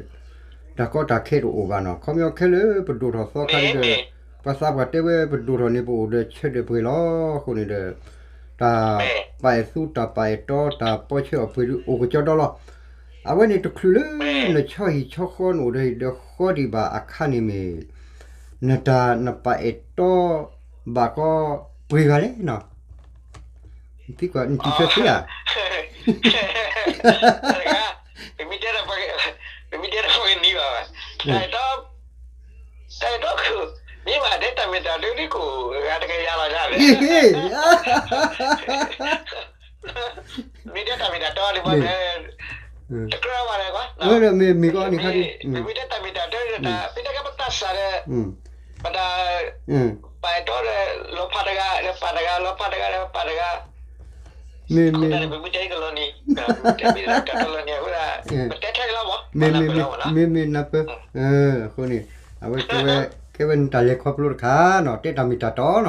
တၢ်ခဲတအိၣ်ဘၣ်နီၤ. ခီပညီခဲလၢပဒိၣ်ထီၣ်သီခါဒီး ပှၤသးပှၢ်တဲဝဲပဒိၣ်ထီၣ်န့ၣ် ပအိၣ်ဒီးဆၢဒီးပှဲၤလီၤ. အဃိန့ၣ်ဒီး တၢ်ပာ်အဲၣ်သူ တၢ်ပာ်အဲၣ်တီ တၢ်ပီဆၢအီၣ်ပှဲၤဒုးအိၣ်ကကၠီဒီလီၤ. အဝဲန့ၣ်တချုးလၢနဆီဟံၣ်ဆီဃီ နအိၣ်ဒီးဟံၣ်ဒီးဃီဒံးဘၣ်အခါန့ၣ်မ့ၢ် နတၢ်နပာ်အဲၣ်တီ ဘၣ်ကီပှဲၤဂၤလဲၣ်နီၤ. နသံကွၢ် နစံးဆၢသ့ဧါ. ပမ့ၢ်တဲဒီးပှၤကနံၤဘၣ်ဘၣ်, တၢ်အဲၣ်တီ, တၢ်အဲၣ်တီ, မ့ၢ်ဘၣ်တဲတၢ်မ့ၢ်တၢ်တီဒ်ကိၣ်ဂၤတကယၤလီၤဒၣ်လဲာ်. မ့ၢ်တဲတၢ်မ့ၢ်တၢ်တီဒ်ဘၣ်ဒီး တကြၢးဘၣ်လဲၣ်ကွၢ်, မ့ၢ်မ့ၢ်ကီန့ၣ်ခါဒ်, ပမ့ၢ်တဲတၢ်မ့ၢ်တၢ်တီဒီး တၢ်မ့ၢ်တဲကဲပတၢ်စးဒီး ပတၢ် ပာ်အဲၣ်တီဒီး လီၤဖးတဂၤဒီးပာ်တဂၤ, လီၤဖးတဂၤဒီးပာ်တဂၤ, မ့မ့ၢ်, ပမ့ၢ်တဲကလီၤနံၤ, ပတဲထဲလီၤမး, မ့မ့ၢ်နၢ်ပၢၢ်, အဃိန့ၣ် အဝဲကဲဝဲ, ကဲဝဲနတၢ်လဲၤခီဖျိတခါနီၤ, တဲတၢ်မ့ၢ်တၢ်တီနီၤ.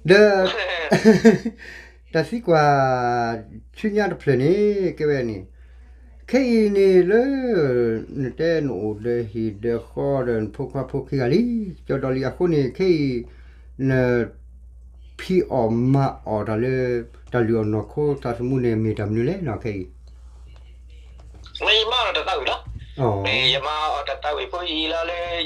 ဒီး တၢ်သံကွၢ်ဆူညါတဖျၢၣ်န့ၣ် ကဲဝဲန့ၣ်, ခဲအံၤန့ၣ်လၢ နတဲနအိၣ်ဒီးဟံၣ်ဒီးဃီဒီးနဖိခွါဖိခံဂၤလံ, ကၠီဒီလံအဃိန့ၣ် ခဲအံၤ နဖံးအီၣ်မၤအီၣ်တၢ်လၢ တၢ်လုၢ်အီၣ်နီၢ်ခိသးသမူန့ၣ် မ့ၢ်တၢ်မနုၤလဲၣ်နီၤ ခဲအံၤ မ့ၢ်ယမၤအီၣ်တၢ်သးဝံၣ်လီၤ. မ့ၢ်ယမၤအီၣ်တၢ်သးဝံၣ်ဖိအံၤလီၤလၢ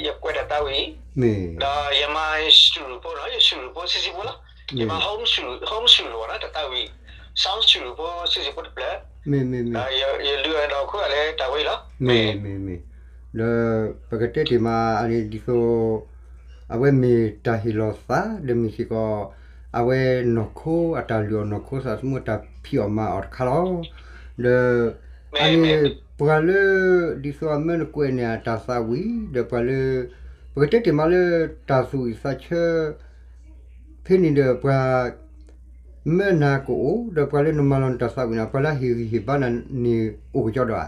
ယကွဲးတၢ်သးဝံၣ်, ဒီးယမၤစူးရူၣ်ဖိနီၤ, ယစူးရူၣ်ဖိဆံးဆံးဖိလီၤ. ယမၤ home စူး, home စူးရူၣ်ဝဲနီၤ, တၢ်သးဝံၣ် sound စူးရူၣ်ဖိဆံးဆံးဖိတဖျၢၣ်, ဒီးယလုၢ်အီၣ်ဒီးခိၣ်အီၣ်လၢတၢ်ဝဲအံၤလီၤ. မ့ၢ်, မ့ၢ်, ဒီးပကတဲတ့ၢ်မးအန့ၣ်ဒ်သိး အဝဲမ့ၢ်တၢ်ဟ့ၣ်လီၤသး ဒီးမ့ၢ်စ့ၢ်ကီး အဝဲနီၢ်ခိအတၢ်လုၢ်အီၣ်နီၢ်ခိသးသမူအတၢ်ဖံးအီၣ်မၤအီၣ်တခါလီၤ. ဒီး အန့ၣ် ပှၤလၢ ဒ်သိးအမၢနကွဲးန့ၣ် အတၢ်သးဝံၣ် ဒီးပှၤလၢ ပကတဲတ့ၢ်မးလၢတၢ်သူၣ်ဝံၣ်သးဆၢ ဖဲန့ၣ်ဒီးပှၤ မၢနၤကအိၣ် ဒီးပှၤလၢနမၤလီၤနတၢ်သးဝံၣ်န့ၣ် ပှၤလၢဟ့ၣ်ဂံၢ်ဟ့ၣ်ဘါနၤန့ၣ်အိၣ်ကကၠီဒီးဧါ.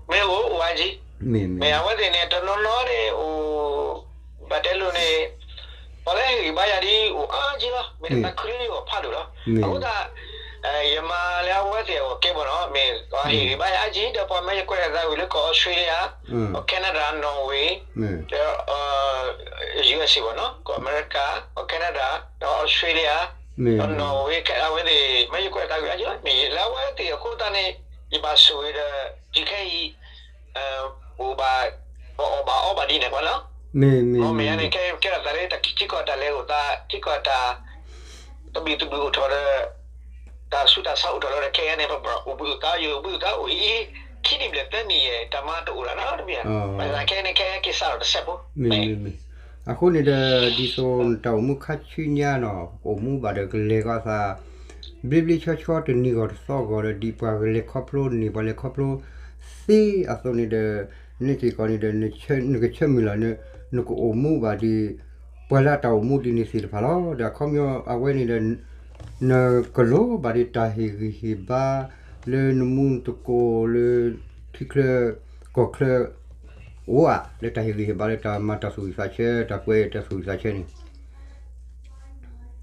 မ့ၢ်အိၣ် အိၣ်ဝဲက့ၤ, မ့ၢ်အဝဲသ့ၣ်န့ၣ် တနီၤနီၤန့ၣ် အိၣ် ဘၣ်တဲလိၤန့ၣ် ပှၤလၢဟ့ၣ်ဂံၢ်ဘါယၤဒ်အိၣ်အါက့ၤလီၤ. မ့ၢ်တၢ်သးခုလၢယဂီၢ်ဖးဒိၣ်လီၤ. အဃိသတး ယမၤလၢအဝဲသ့ၣ်အဂီၢ်ကဲဘၣ်နီၤ မ့ၢ်ဟ့ၣ်ဂံၢ်ဘါယၤအါက့ၤ ဒီးပှၤမၢယကွဲးတၢ်သးဝံၣ်လၢကီၢ်အီစထြ့လယါ, ကီၢ် Canada, Norway, ဒီး USA ဘၣ်နီၤ ကီၢ်အမဲရကၤ, ကီၢ် Canada, ဒီး Australia ဒီးနီၢ်ဝ့ၤခဲအဝဲသ့ၣ် မ့ၢ်ယကွဲးတၢ်ဂ့ၢ်အါယံၤလီၤ မ့ၢ်လၢအဝဲသ့ၣ်အဃိသတးန့ၣ် ယဘၣ်ဆိၣ်ဂ့ၤဒီး ယခဲအံၤ ပဘၣ် ပအီၣ်ဘၣ်အီဘၣ်ဒ်န့ၣ်ကွၢ်လီၤ. မ့ၢ်မ့ၢ် မ့ၢ်ယၤန့ၣ် ခဲကဲထီၣ်သးလၢတၢ်ထံကီၢ်တၢ်လဲၤအိၣ်သး ထံကီၢ်တၢ် တဘံၣ်တဘုၣ်အိၣ်ထီၣ်ဒီး တၢ်ဆူးတၢ်ဆါအိၣ်ထီၣ်လီၤဒီး ခဲအံၤန့ၣ် ပဘၣ်အိၣ်ဘှံးအိၣ်သါ ယအိၣ်ဘှံးအိၣ်သါအိၣ်အံၤ ခံနံၣ်ဘျဲၣ်သၢနံၣ်ယဲၢ် တၢ်မၤတအိၣ်လၢၤနီတမံၤဧါ. ဘၣ်ဆၣ်ခဲအံၤန့ၣ် ခဲအံၤက့ၤစးထီၣ်တစဲးဖိ မ့ၢ်မ့ၢ်မ့ၢ် အဃိန့ၣ်ဒီး ဒ်သိးနတၢ်အိၣ်မူခါဆူညါနီၤ အိၣ်မူဘၣ်ဒီးကလဲၤဂီၤအသး ဘျ့ဘျ့ဆှီဆှီတနံၤဂီၤတသီဂီၤဒီး ဒ်ပှၤကလဲၤခီဖျိန့ၣ် ပှၤလဲၤခီဖျိသ့အသိးန့ၣ်ဒီး န့ၣ်စ့ၢ်ကီးန့ၣ်ဒီး နကဆိမိၣ်လီၤ နကအိၣ်မူဘၣ်ဒ် ပှၤလၢအတၢ်အိၣ်မူဒ်န့ၣ်သ့ၣ်တဖၣ်လီၤ. ဒီးအခီပညီအဝဲန့ၣ်ဒီး နကလိၣ်ဘၣ်ဒ်တၢ်ဟ့ၣ်ဂံၢ်ဟ့ၣ်ဘါ လၢနမူနသကိးလၢ ထံချၢကီၢ်ချၢ အိၣ်ဧါ လၢတၢ်ဟ့ၣ်ဂံၢ်ဟ့ၣ်ဘါလၢတၢ်မၤတၢ်သူၣ်ဝံၣ်သးဆၢ တၢ်ကွဲးတၢ်သူၣ်ဝံၣ်သးဆၢန့ၣ်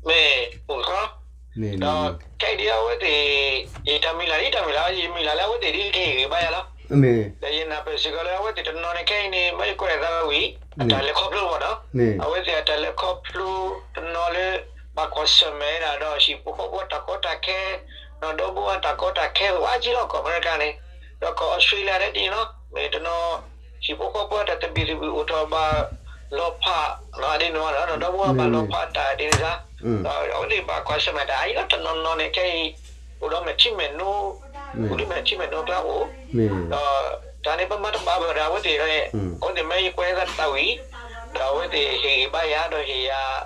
မ့ၢ်အိၣ်ခီ ဒီးခဲအံၤဒ်အဝဲသ့ၣ် ယတၢ်မုၢ်လၢ်ဒ်တၢ်မုၢ်လၢ် ယမုၢ်လၢ်လၢအဝဲသ့ၣ်ဒ်ကဟ့ၣ်ဂံၢ်ဘါယၤလီၤ. ဒီးယနၢ်ပၢၢ်စ့ၢ်ကီးလၢအဝဲသ့ၣ်တနီၤန့ၣ် ခဲအံၤန့ၣ် မ့ၢ်ယကွဲးသးဝံၤ အတၢ်လဲၤခီဖျိဘၣ်နီၤ အဝဲသ့ၣ်အတၢ်လဲၤခီဖျိတနီၤလၢ ဘၣ်ကွၢ်ဆၢၣ်မဲာ်ဒၣ်ဒီး ဟံၣ်ဖိဃီဖိအတၢ်ကီတၢ်ခဲ ဒီးဒီဘိအတၢ်ကီတၢ်ခဲ ဝဲအါကံလီၤ ကီၢ်အမဲရကၤန့ၣ် ဒီးကီၢ်အီစထြ့လယါဒ်န့ၣ်လီၤ. မ့ၢ်တနီၤ ဟံၣ်ဖိဃီဖိအတၢ်သဘံၣ်သဘုၣ်အိၣ်ထီၣ်ဘၣ်လီၤဖး ဒ်န့ၣ်ဝဲဒီး ဒီဘိဘၣ်လီၤဖးတၢ်ဒ်န့ၣ်စါ ဒီးအဝဲသ့ၣ်ဘၣ်ကွၢ်ဆၢၣ်မဲာ်တၢ်အါကံလီၤ တနီၤနီၤန့ၣ် ခဲအံၤ အိၣ်ဒီးမဲာ်ထံမဲာ်နိ အိၣ်ဒီးမဲာ်ထံမဲာ်နိအကျါအိၣ် ဒီးတၢ်န့ၣ် ပမၤတဘၣ်ဘၣ်ဒီးအဝဲသ့ၣ်ဒီး အဝဲသ့ၣ်မ့ၢ်ယကွဲးသးတၢ်ဝံၤ ဒီးအဝဲသ့ၣ်ဟ့ၣ်ဂံၢ်ဘါယၤ ဒီးဟ့ၣ်ယၤ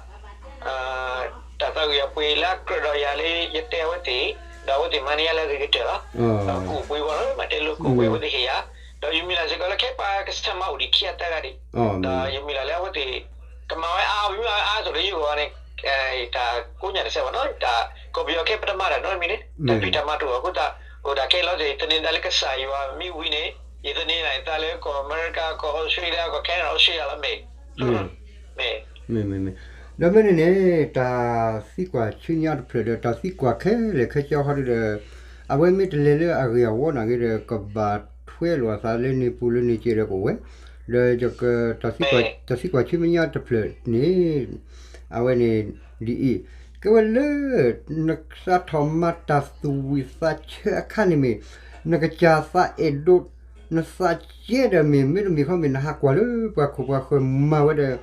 တၢ်သးဝံၣ်အပှ့ၤလၢအကြၢးဒီးယၤလၢယတဲအဝဲသ့ၣ် ဒီးအဝဲသ့ၣ်မၤန့ၢ်ယၤလၢအဂ့ၤကတၢၢ်လီၤ. ဒီးကအိၣ်ပှ့ၤဝဲလီၤ မ့ၢ်တဲလိာ်ကအိၣ်ပှ့ၤအဝဲသ့ၣ်ဟ့ၣ်ယၤ ဒီးယမုၢ်လၢ်စ့ၢ်ကီးလၢခဲပှၤကစၢ်မၤအိၣ်ဒံးခံဂၤသၢဂၤဒံး ဒီးယမုၢ်လၢ်လၢအဝဲသ့ၣ် ကမၤဝဲအါ မ့မ့ၢ်ဝဲအါအသိးလၢယဂီၢ်န့ၣ် တၢ်ကိးညါတစဲးဘၣ်နီၤ တၢ်ကီၢ်ပယီၤခဲပတမၤတၢ်နီတမံၤန့ၣ် တၢ်ဖံးတၢ်မၤတအိၣ်အဃိသတး အိၣ်ဒၣ်ခဲအံၤလီၤ ယသန့ၤသးလၢကစၢ်ယွၤမ့ၢ်ဝံၤန့ၣ် ယသန့ၤနၤယသးလၢကီၢ်အမဲရကၤ ကီၢ်အီစထြ့လယါ ကီၢ်ခဲနဒၤ အီစထြ့လယါလီၤ မ့ၢ် မ့ၢ် မ့ၢ် ဒီးမ့ၢ်န့ၣ်န့ၣ် တၢ်သံကွၢ်ဆူညါတဖျၢၣ်ဒီး တၢ်သံကွၢ်ခဲလၢာ်ခဲဆ့ဟီဒုဒီး အဝဲမ့ၢ်တလဲၤလၢအဂ့ၢ်အဝီနာ်က့ဒီး ကဘၣ်ထွဲလိာ်အသးလၢန့ၣ်ပူၤလၢန့ၣ်စ့ဒီးကအိၣ်ဝဲ ဒီးယက တၢ်သံကွၢ်ဆူမဲာ်ညါတဖျၢၣ်န့ၣ် အဝဲန့ၣ် ဒ်အံၤ ကဲဝဲလၢ နစးထီၣ်မၤတၢ်သူၣ်ဝံၣ်သးဆၢအခါန့ၣ်မ့ၢ် နကစၢ်သးအဲၣ်ဒိး နသးကဲဒီးမ့ၢ် မ့တမ့ၢ်ခီမ့ၢ် နဟးကွၢ်လၢပှၤခိၣ်ပှၤဃၢၤမၤဝဲဒီး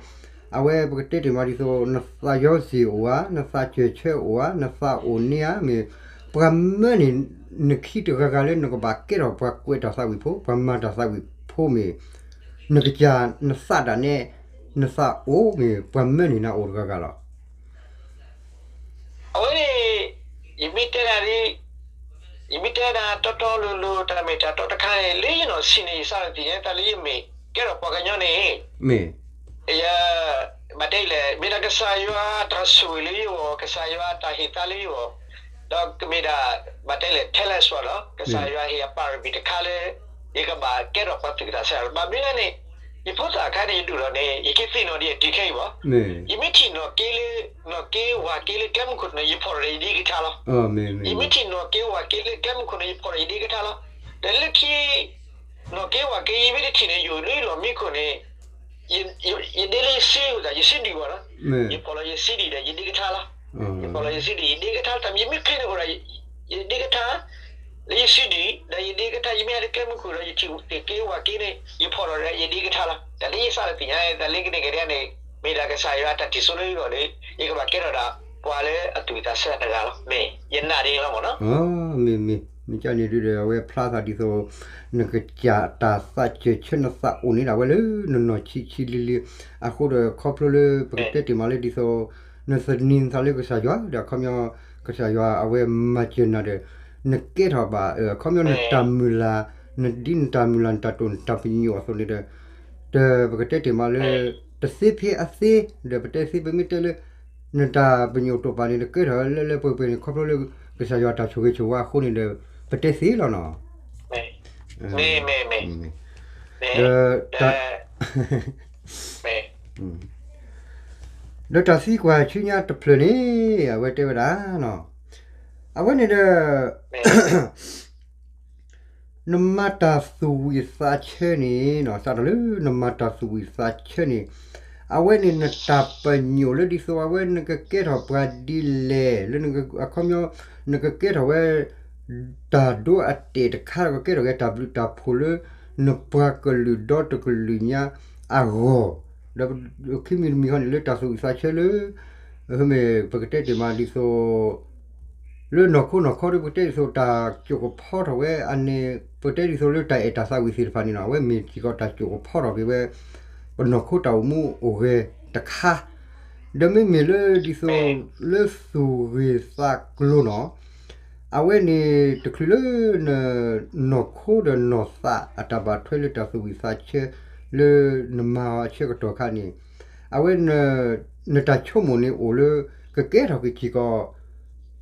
အဝဲပကတဲတ့ၢ်မးဒ်သိး နသးယီစ့ၣ်အိၣ်ဧါ, နသးစၢၢ်ဆၢအိၣ်ဧါ, နသးအိၣ်န့ၢ်ဧါ, မ့ၢ်ပှၤမၢန့ၣ် နခံတဂၤဂၤလၢနကဘၣ်ကဲထီၣ်ပှၤကွဲးတၢ်သးဝံၣ်ဖိ, ပှၤမၤတၢ်သးဝံၣ်ဖိမ့ၢ် နကစၢ်နသးဒၣ်နဲ နသးအိၣ်မ့ၢ် ပှၤမၢန့ၢ်နၤအိၣ်တဂၤဂၤလီၤ. အဝဲန့ၣ် ယမ့ၢ်တဲဒၣ် ယမ့ၢ်တဲဒၣ်တီတီလိၤလိၤ တၢ်မ့ၢ်တၢ်တီတခါန့ၣ် လၢယနီၢ်ဆံးန့ၣ် ယစးထီၣ်သ့ၣ်ညါသးလၢယမ့ၢ်ကဲထီၣ်ပှၤကညီန့ၣ် မ့ၢ် ယ ဘၣ်တဲလဲၣ် မ့ၢ်ဒၣ်ကစၢ်ယွၤတၢ်ဆိၣ်ဂ့ၤလၢယဂီၢ် ကစၢ်ယွၤတၢ်ဟ့ၣ်သါလၢယဂီၢ် ဒီးကမ့ၢ်ဒၣ် ဘၣ်တဲလဲၣ် ထဲလဲၣ်စွၣ်လီၤ ကစၢ်ယွၤဟ့ၣ်ယၤပၣ်ရမံၤတခါလၢ ယကဘၣ်ကဲထီၣ်ပှၤသူၣ်က့သးဆး ဘၣ်မနုၤလဲၣ်န့ၣ် ယဖိသၣ်အခါန့ၣ် ယဒိၣ်ထီၣ်န့ၣ် ယကသ့ၣ်နီၣ်ဒ်အတံၤခဲအံၤဘၣ်. ယမ့ၢ်ထံၣ်နီၣ်က့လၢ နီၣ်က့ဝၣ်က့လၢကျဲမုၢ်ခိၣ်န့ၣ် ယဖီၣ်ထီၣ်ဒီးယဒ့ကထါလီၤ. ယမ့ၢ်ထံၣ်နီၣ်က့ဝၣ်က့လၢကျဲမုၢ်ခိၣ်န့ၣ် ယဖီၣ်ထီၣ်ယဒ့ကထါလီၤ. ဒီးလၢခံ နီၣ်က့ဝၣ်က့ ယမ့ၢ်တထံၣ်န့ၣ် ယအိၣ်လၢယလီၢ်မံခိၣ်န့ၣ် ယဒ့လၢယစ့အိၣ်သး ယစ့ဒံၣ်ဘၣ်နီၤ ယဖီၣ်လီၤယစ့ဒံၣ်ဒီးယဒ့ကထါလီၤ. ယဖီၣ်လီၤယစ့ဒံၣ် ယဒ့ကထါ တၢ်မ့ၢ်ယမ့ၢ်ချ့န့ၣ်အိၣ်ဒီး ယဒ့ကထါ လၢယစ့ဒံၣ် ဒီးယဒ့ကထါ ယမ့ၢ်ဟဲလၢကျဲမုၢ်ခိၣ်ဒီး ယထံၣ်က့ဝၣ်က့န့ၣ် ယဖီၣ်ထီၣ်ဒီးယဒ့ကထါလီၤ. တၢ်လၢယစးထီၣ်သ့ၣ်ညါ တၢ်လၢကန့ၢ်ကဒါန့ၣ် မ့ၢ်ဒၣ်ကစၢ်ယွၤတၢ်ထံၣ်စိလၢယဂီၢ်လၢ ယကဘၣ်ကဲထီၣ်ဒၣ် ပှၤလၢအသူၣ်ဝံၣ်သးဆၢတဂၤလီၤ. မ့ၢ်ယနာ်ဒ်န့ၣ်လီၤမ့ၢ်နီၤ. မ့ၢ်မ့ၢ် မ့ၢ်ကန့ၣ်ဒုဒီး အဝဲဖျါသးဒ်သိး နကစၢ်တၢ်သးစၢၢ်ဆၢနသးအိၣ်န့ၣ်ဒၣ်ဝဲလၢ နနီၢ်ဆံးဆံးလံလံ အဃိဒီးခီဖျိလၢပကတဲတ့ၢ်မးလၢဒ်သိး နသန့ၤနသးလၢကစၢ်ယွၤဒီး အခီပညီ ကစၢ်ယွၤအဝဲမၤစၢၤနၤဒီး နကဲထီၣ်ဘၣ် အခီပညီနတၢ်မုၢ်လၢ် နဒ်နတၢ်မုၢ်လၢ် နတၢ်တိာ် နတၢ်ပညိၣ်အသိးန့ၣ်ဒီး တ ပကတဲတ့ၢ်မးလၢ တသ့ဖဲအသ့ ဒီးပတဲသ့ ပမ့ၢ်တဲလၢ နတၢ်ပညိၣ်တိာ်ပာ်န့ၣ် နကဲထီၣ်လၢလၢပှဲၤပှဲၤန့ၣ် ခီဖျိလၢ ကစၢ်ယွၤတၢ်ဆိၣ်ဂ့ၤဆိၣ်ဝါအဃိန့ၣ်ဒီး ပတဲသ့လီၤနီၤ. ဒီး ဒီးတၢ်သံကွၢ်ဆူညါတဖျၢၣ်န့ၣ် အဝဲတဲဝဲဒၣ်နီၤ အဝဲန့ၣ်ဒီး နမၤတၢ်သူၣ်ဝံၣ်သးဆၢန့ၣ်နီၤ စးထီၣ်လၢနမၤတၢ်သူၣ်ဝံၣ်သးဆၢန့ၣ် အဝဲန့ၣ်နတၢ်ပညိၣ်လၢဒ်သိးအဝဲနကကဲထီၣ်ပှၤဒ်လဲၣ် လၢအခီပညီ နကကဲထီၣ်ဝဲ တၢ်ဒိအတဲာ်တခါ ကကဲထီၣ်က့ၤတၢ်ဘျုးတၢ်ဖှိၣ်လၢ နပှၤကလုာ်ဒီတကလုာ်ညါအဂီၢ်, ဒီးခံမံၤတမံၤဃီန့ၣ်လၢတၢ်သူၣ်ဝံၣ်သးဆၢလၢ မ့ၢ်ပကတဲတ့ၢ်မးဒ်သိး လၢနီၢ်ခိနီၢ်ခီဒီး ပကတဲဒ်သိးတၢ်ကၠိၣ်ကဖီထီၣ်ဝဲအန့ၣ် ပကတဲဒ်သိးလၢတၢ်အဲၣ်တၢ်သးဝံၣ်သ့ၣ်တဖၣ်န့ၣ်နီၤ အဝဲမ့ၢ်စ့ၢ်ကီးတၢ်ကၠိၣ်ကဖီထီၣ်က့ၤဝဲ ပနီၢ်ခိတၢ်အိၣ်မူအိၣ်ဂဲၤတခါ, ဒီးမ့မ့ၢ်လၢဒ်သိး လၢသူၣ်ဂ့ၤသးကျိၤနီၤ အဝဲန့ၣ်တချုးလၢ နီၢ်ခိဒီးနီၢ်သးအတၢ်ဘၣ်ထွဲလၢတၢ်သူၣ်ဝံၣ်သးဆၢ လၢနမၤအီၤအဆၢကတီၢ်ခါန့ၣ် အဝဲ နတၢ်ဆိကမိၣ်န့ၣ်အိၣ်လၢ ကကဲထီၣ်က့ၤစ့ၢ်ကီး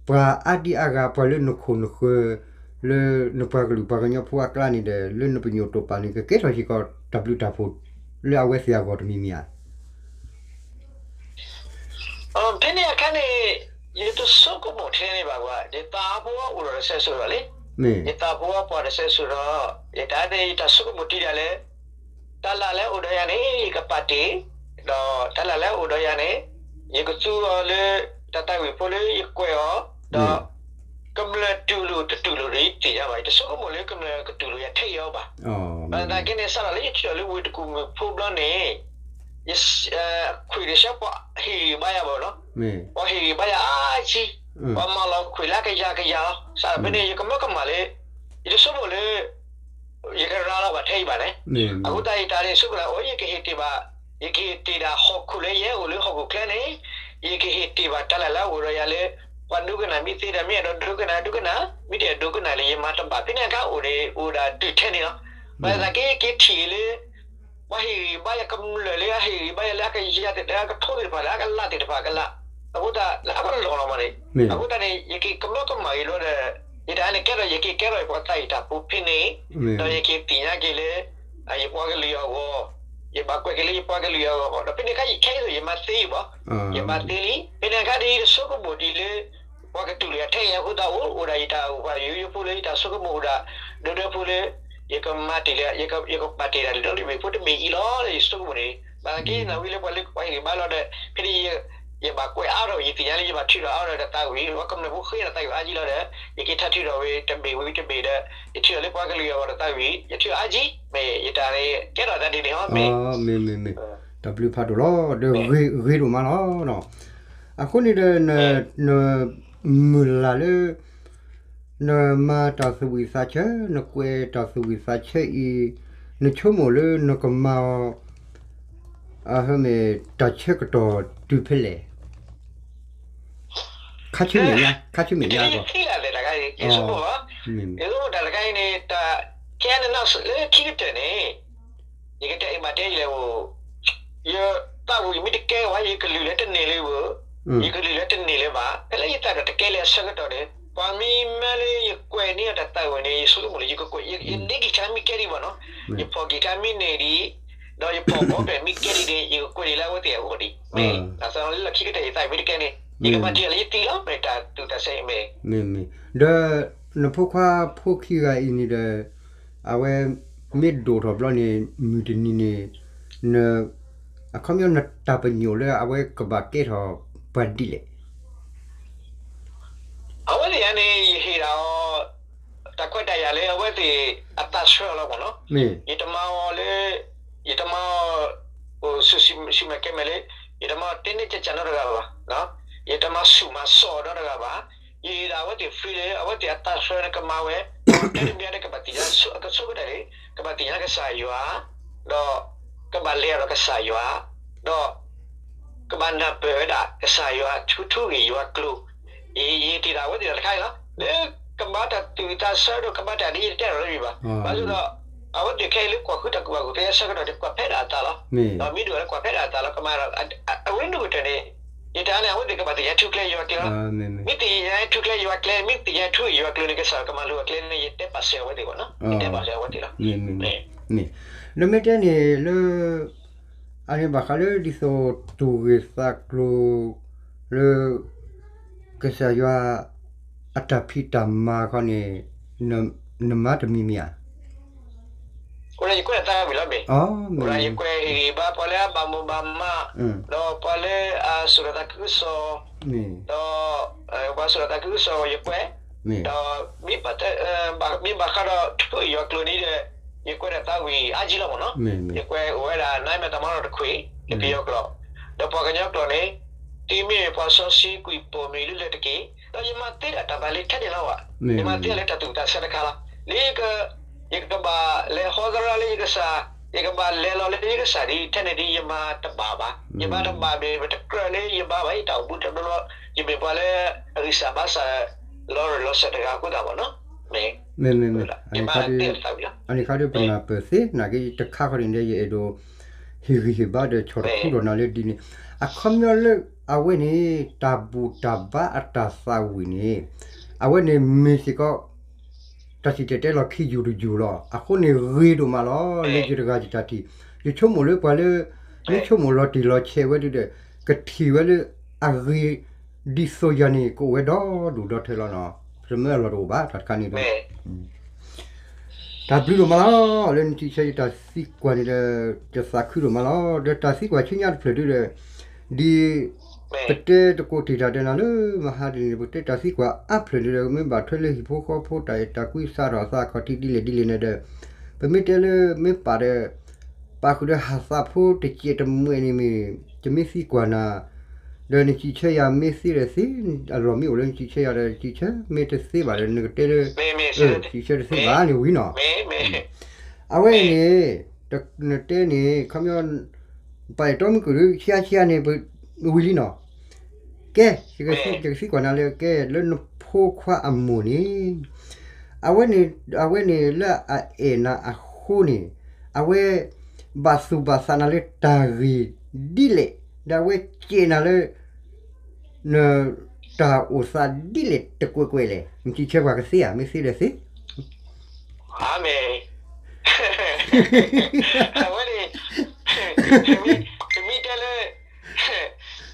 ပှၤအါဒံအါဂၤ ပှၤလၢနခိၣ်နဃၢၤ လၢနပှၤကလုာ်ပှၤကညီဖိအကျါန့ၣ်ဒီး လၢနပညိၣ်တိာ်ပာ်န့ၣ် ကကဲထီၣ်စ့ၢ်ကီးတၢ်ဘျုးတၢ်ဖှိၣ် လၢအဝဲသ့ၣ်အဂီၢ်တမံၤမံၤဧါ. ဖဲန့ၣ်အခါန့ၣ် ယတဆိကမိၣ်ထဲန့ၣ်ဘၣ်ကွၢ်, ယသးဖိအိၣ်ဒီးတစဲးစိၤဒီးလံ. ယသးဖိပှၤတစဲးစိၤဒီး ယတၢ်န့ၣ် ယတၢ်ဆိကမိၣ်တံၢ်ဒၣ်လဲာ် တၢ်လၢ်လၢအိၣ်ဒီးယၤန့ၣ် ယကပာ်တ့ၢ်, ဒီးတၢ်လၢ်လၢအိၣ်ဒီးယၤန့ၣ် ယကသူအီၤလၢ တၢ်သးဝံၣ်ဖိလၢယကွဲးအီၤ, ဒီး ကမျၢၢ်တူၢ်လိာ်တတူၢ်လိာ်ဒီးယသ့ၣ်ညါဘၣ်, ယတဆိကမိၣ်လၢကမျၢၢ်ကတူၢ်လိာ်ယၤထဲအံၤအီၤဘၣ်. ဘၣ်ဆၣ်သနာ်က့န့ၣ် စးထီၣ်လၢယထံၣ်အီၤလၢဝ့ၢ်တကူၣ်မုၢ်ဖိဘျီန့ၣ် ယခွံၣ်တဆၢပှၤဟ့ၣ်ဂံၢ်ဘါယၤဘၣ်နီၤ, ပှၤဟ့ၣ်ဂံၢ်ဘါယၤအါကံ, ပှၤမၤလီၤခွံၣ်လၢအကယၤကယၤလီၤ. စးထီၣ်ဖဲန့ၣ် ယကမၢကမၣ်လၢ ယတဆိကမိၣ်လၢ ယကရၤလီၤဘၣ်ထဲအံၤဘၣ်န့ၣ်, အဃိသတးယတၢ်န့ၣ်ဆိကမိၣ်လၢ အိၣ် ယကဟ့ၣ်တ့ၢ်ဘၣ်, ယကဟ့ၣ်တ့ၢ်ဒၣ်ဟီၣ်ခိၣ်လၢယဟဲအိၣ်လၢဟီၣ်ခိၣ်ချၢန့ၣ်, ယကဟ့ၣ်တ့ၢ်ဘၣ်တၢ်လၢ်လၢအအိၣ်ဒီးယၤလၢ ပှၤဒိကနၣ်မ့ၢ်သ့ဒီး မ့ၢ်အဲၣ်ဒိးဒိကနၣ်ဒိကနၣ်, မ့ၢ်တအဲၣ်ဒိးဒိကနၣ်လၢယမၤတဘၣ်, ဖဲန့ၣ်အခါအိၣ်န့ၣ် အိၣ်ဒၣ်တုၤထဲန့ၣ်လီၤ. ဘၣ်ဆၣ်သနာ်က့ က့ၤထံၣ်လၢ ပှၤဟ့ၣ်ဂံၢ်ဘါယကမျၢၢ်လၢအဟ့ၣ်ဂံၢ်ဘါယၤလၢအကယၤသ့ၣ်တဖၣ် လၢအကလးသ့ၣ်တဖၣ်ကလး, အဃိသတးလၢအကလီၢ်လီၤမးန့ၣ်, အဃိသတးန့ၣ် ယက့ၤကမၢကမၣ်အံၤလီၤဒီး ယတၢ်န့ၣ်ကဲထီၣ် ယက့ၤကဲထီၣ်ပှၤသးအံၤတၢ်ဖိဖဲန့ၣ်, ဒီးယက့ၤသ့ၣ်ညါက့ၤလၢ ယပှၤကလုာ်အဂီၢ်, ယဘၣ်ကွဲးက့ၤလၢယပှၤကလုာ်အဂီၢ်, ဒီးဖဲန့ၣ်အခါယခဲအံၤသိးယမၤသ့အံၤဘၣ်, ယမၤသ့လံ, ဖဲန့ၣ်အခါဒ်ယတဆိကမိၣ်ဒံးလၢ ပှၤကတူၢ်လိာ်ယၤထဲအံၤအဃိသတးအိၣ်, အိၣ်ဒၣ်ယတၢ်အိၣ်ဖှိၣ်ယိယိဖိလၢယတၢ်ဆိကမိၣ်အိၣ်ဒၣ် ဒၢဒၢဖိလၢ ယကမၤတ့ၢ်လၢ ယကပာ်တ့ၢ်ဒၣ်လၢလီၢ်လံၤဘ့ၣ်ဖိတဘ့ၣ်အံၤလီၤလၢယဆိကမိၣ်န့ၣ်, ဘၣ်သနာ်က့နၢ်ဝံလၢပှၤလၢပှၤဟ့ၣ်ဂံၢ်ဘါလီၤဒီး ဖဲန့ၣ် ယဘၣ်ကွဲးအါထီၣ် ယသ့ၣ်ညါလၢယဘၣ်ထုးထီၣ်အါထီၣ်တၢ်သးဝံၣ်, ပှၤကမျၢၢ်ဖိဃ့တၢ်သးဝံၣ်အါကံလီၤဒီး ယက့ၤထါထုးထီၣ်ဝဲတဘ့ၣ်ဝံၤတဘ့ၣ်ဒီး ယထံၣ်အီၤလၢပှၤကလုာ်အဂီၢ်တၢ်သးဝံၣ် ယထံၣ်အါကံ, မ့ၢ်ယတၢ်န့ၣ် ကဲထီၣ်တၢ်ဒ်န့ၣ်ဟီ မ့ၢ်, မ့ၢ်, မ့ၢ်, တၢ်ဘျုးဖးဒိၣ်လီၤ, ဒီးဂ့ၤဒိၣ်မးလီၤ. အဃိန့ၣ်ဒီး နမုၢ်လၢ်လၢ နမၤတၢ်သူၣ်ဝံၣ်သးဆၢ, နကွဲးတၢ်သူၣ်ဝံၣ်သးဆၢအံၤ, နဆိကမိၣ်လၢနကမၤအီၤ အဟၢမ့ၢ်တၢ်ဆၢကတီၢ်တုၤဖဲလဲၣ်, ခါဆူမဲာ်ညါ, ခါဆူမဲာ်ညါအဂီၢ်, ယဆိကမိၣ်တၢ်တခါအံၤန့ၣ် တၢ် ခဲအံၤန့ၣ်လၢခံကတၢၢ်န့ၣ် ယကတဲအံၤဘၣ်တဲအံၤလဲၣ်ဧိၤ, ယသးဝံၣ်မ့ၢ်တကဲဝဲ ယကလုၢ်လၢတန့ၢ်လၢၤဧိၤ, ယကလုၢ်လၢတန့ၢ်လၢၤဘၣ်, ဖဲလၢယသးဒီးတကဲလၢၤအဆၢကတီၢ်န့ၣ် ပှၤမ့ၢ်မၢလၢယကွဲးန့ၢ်အီၤတၢ်သးဝံၣ်န့ၣ် ယဆိကမိၣ်လၢယကကွဲး, ယဒ့ကံၢ်ဆါမ့ၢ်ကဲဒံးဘၣ်နီၤ, ယဖီၣ်ကံၢ်ဆါမ့ၢ်န့ၢ်ဒံး, ဒီးယဖီၣ်ဘီပဲာ်မ့ၢ်ကဲဒံးန့ၣ် ယကကွဲးဒံးလၢအဝဲသ့ၣ်အဂီၢ်ဒံး, မ့ၢ်, ဘၣ်ဆၣ်လၢလီၢ်ခံကတၢၢ်ယသးဝံၣ်မ့ၢ်တကဲန့ၣ် ယကမၤတ့ၢ်အီၤလၢယသံလီၤ, မ့ၢ်တၢ်သူၣ်တၢ်ဆဲးအံၤမ့ၢ် မ့ၢ်, ဒီးနဖိခွါဖိခံဂၤအံၤန့ၣ်ဒီး အဝဲမ့ၢ်ဒိၣ်ထီၣ်ဘျီန့ၣ် မုၢ်တနံၤန့ၣ် န အခီပညီနတၢ်ပညိၣ်လၢအဝဲကဘၣ်ကဲထီၣ်ပှၤဒ်လဲၣ်. အဝဲသ့ၣ်ညါန့ၣ် ယဟ့ၣ်ဒၣ်အီၤ တၢ်ခွဲးတၢ်ယာ်လၢအဝဲသ့ၣ်အသးဆၢအီၤလီၤမ့ၢ်နီၤ, ယတမၤအီၤလၢ ယတမၤအီၤ ဆူၣ်မဲာ်ကဲမဲာ်လၢ ယတမၤအီၤတဲန့ၢ်ကၢ်ကၢ်နီတဂၤဘၣ်, ယတမၤဆူၣ်မၤစီၣ်အီၤနီတဂၤဘၣ်, ယဟ့ၣ်ဒၣ်အဝဲသ့ၣ် free လၢ အဝဲသ့ၣ်အသးဆၢန့ၣ် ကမၤဝဲ, တၢ်တမံၤဒီးကဘၣ်သ့ၣ်ညါ အကဆိကတၢၢ်န့ၣ် ကဘၣ်သ့ၣ်ညါကစၢ်ယွၤ, ဒီး ကဘၣ်လဲၤဒီးကစၢ်ယွၤ, ဒီး ကဘၣ်နၢ်ပၢၢ်ဝဲဒၣ်ကစၢ်ယွၤ ထူထူဂ့ၢ်ယွၤကျိၤ, ယဟ့ၣ်တ့ၢ်ဒၣ်အဝဲသ့ၣ်တခါအံၤလီၤ. လၢကဘၣ်တၢ်သူၣ်ဝံၣ်သးဆၢဒီး ကဘၣ်တၢ်ဒ်ယတဲအီၤတမံၤဘၣ်, ဘၣ်ဆၣ်ဒီး အဝဲသ့ၣ်ခဲအံၤလၢကွၢ်ဃုတၢ်ကူၣ်ဘၣ်ကူၣ်သ့အဆၢကတီၢ်န့ၣ် ကွၢ်ဖဲဒၣ်အသးလီၤ. ဒီးမ့ၢ်ဒိၣ်လၢကွၢ်ဖဲဒၣ်အသးလီၤ ကမၤ အဝဲနုၢ်ကတၢၢ်န့ၣ် ယတၢ်န့ၣ် အဝဲသ့ၣ်ကဘၣ်သ့ၣ်ညါထူကျဲယွၤကျဲလီၤ. မ့ၢ်သ့ၣ်ညါထူကျဲယွၤကျဲ မ့ၢ်သ့ၣ်ညါထူယွၤကျိၤန့ၣ် ကစၢ်ယွၤကမၤလိၤအကျဲန့ၣ် ယတဲပာ်စၢၤအဝဲသ့ၣ်ဘၣ်နီၤ, ယတဲပာ်စၢၤအဝဲသ့ၣ်လီၤ. မ့ၢ်, ဒီးမ့ၢ်တဲန့ၣ်လၢ အန့ၣ်ဘၣ်ဃးလၢဒ်သိးသူၣ်ဂ့ၤသးကျိၤ လၢ ကစၢ်ယွၤ အတၢ်ဖံးတၢ်မၤခီန့ၣ် နမၤတမံၤမံၤဧါ. အိၣ်ဒၣ်ယကွဲးဒီးသးဝံၤလီၤမ့ၢ်, အိၣ်ဒၣ်ယကွဲးဟ့ၣ်ဂံၢ်ဘါပှၤလၢအဘၣ်မိၢ်ဘၣ်မး, ဒီးပှၤလၢအစိာ်ဒီးသးခုကစီၣ်, ဒီး ပှၤစိာ်ဒီးသးခုကစီၣ်ယကွဲး, ဒီး မ့ၢ်ဘၣ်ဃးဒီးထူအ့ၣ်ယွၤကျိာ်န့ၣ်ဒီး ယကွဲးဒီးသးဝံၤအါကံလီၤမ့ၢ်နီၤ, ယကွဲးအိၣ်ဝဲဒၣ် နမတမီဒီတခွံ လၢပယီၤကျိာ်, ဒီးပှၤကညီကျိာ်န့ၣ် သုမ့ၢ်ပှၤစီဆှံကွံာ်ပိာ်မုၣ်လၢလၢတက့ၢ်, ဒီးယမၤသ့ဒၣ်တၢ်ဘၣ်လံထဲန့ၣ်လီၤဘၣ်, ယမၤသ့ဒၣ်လၢတၢ်သူၣ်တၢ်ဆၢတခါလီၤ, လၢ ယကဘၣ်လဲၤဟီသရၣ်လၢယကစၢ်, ယကဘၣ်လဲၤလီၤလၢယကစၢ်ဒ်ထဲန့ၣ်ဒ်ယမၤတဘၣ်ဘၣ်, ယမၤတဘၣ်မ့ၢ်ပတကြၢးလၢယဘါဘၣ်ယတၢ်အိၣ်မူတဘျီဘျီ, ယမ့ၢ်ပှၤလၢအဂံၢ်စၢ်ဘါစၢ် လီၤရၢၢ်လီၤစၢၤတဂၤအဃိသတးမ့ၢ်နီၤ, မ့ၢ် မ့ၢ် မ့ၢ် အန့ၣ်ခါဒ် အန့ၣ်ခါဒ်ပနၢ်ပၢၢ်သ့နာ်က့တခါဃီန့ၣ်ဒီး ယအဲၣ်ဒိး ဟ့ၣ်ဂံၢ်ဟ့ၣ်ဘါဒီးဆီၣ်တခူဒီးနၤလၢဒ်န့ၣ်, အခီပညီလၢအဝဲန့ၣ် တၢ်ဘူၣ်တၢ်ဘါအတၢ်သးဝံၣ်န့ၣ် အဝဲန့ၣ်မ့ၢ်စ့ၢ်ကီး တၢ်စံၣ်တဲၤတဲလီၤခံယူၢ်တယူၢ်လီၤ. အဃိန့ၣ်ဂ့ၤဒိၣ်မးလီၤ. လၢယတဂၤယတၢ်ထံၣ်, ယဆိကမိၣ်လၢပှၤလၢ မ့ၢ်ဆိကမိၣ်လီၤတံၢ်လီၤဆဲးဝဲဒၣ်ဒီး ကထံၣ်ဝဲလၢအဂ့ၤ ဒ်သိးယၤန့ၣ် ကအိၣ်ဝဲဒီဒူၣ်ဒီထၢလီၤနီၤ. ပတမၢအလီၢ်တအိၣ်ဘၣ် တၢ်တခါန့ၣ်ဒီး တၢ်ဘျုးဒိၣ်မးလီၤ. လၢနထံၣ်ဆၢယတၢ်သံကွၢ်န့ၣ်ဒီး ယသးခုဒိၣ်မးလီၤ. ဒီးတၢ်သံကွၢ်ဆူညါတဖျၢၣ်ဒုဒီး ဒ် ပတဲတကိးတ့ၢ်တၢ်ဒီးနၤလၢမဟါတနံၤန့ၣ် ပတဲတၢ်သံကွၢ်အါဖျၢၣ်န့ၣ်ဒီး မ့ၢ်ဘၣ်ထွဲလၢဟံၣ်ဖိဃီဖိတၢ်အဲၣ်တၢ်ကွံ စးထီၣ်အသးအခီၣ်ထံးဒ်လဲၣ်ဒ်လဲၣ်န့ၣ်ဒီး ပမ့ၢ်တဲလၢမ့ၢ်ပာ်ဒီး ပာ်ဃုာ်ဒီးဟးသးဖိတစဲးတမှဲာ်န့ၣ်မ့ၢ် တမ့ၢ်သံကွၢ်နၤ ဒီးနစံးဆၢယၤမ့ၢ်သ့ဒီးသ့, အလီၢ်မ့ၢ်အိၣ်လၢနစံးဆၢယၤဒီးစံးဆၢ, မ့ၢ်တသ့ဘၣ်ဒီးနကတဲလၢ စံးဆၢတသ့ဘၣ်န့ၣ်ဝံၤနီၤ. အဝဲအံၤန့ၣ် နတဲန့ၣ် ခီပညီ ပာ်အဲၣ်တီမုၢ်ကၢၢ်ဒုးဆံးဆံးန့ၣ် ဝံၤလံနီၤ. ကဲ ယကသံကွၢ်နၤလၢကဲလၢနဖိခွါအမိၢ်န့ၣ် အဝဲန့ၣ် အဝဲန့ၣ်လၢအအဲၣ်နၤအဃိန့ၣ် အဝဲ ဘၣ်သူၣ်ဘၣ်သးနၤလၢတၢ်ဂ့ၢ်ဒ်လဲၣ်, ဒီးအဝဲစဲးနၤလၢ နတၢ်အိၣ်သးဒ်လဲၣ်တကွဲးကွဲးလဲၣ်, နစံးဆၢပှၤကသ့ဧါ, မ့ၢ်သ့ဒီးသ့ အဝဲန့ၣ် ပမ့ၢ်တဲလၢ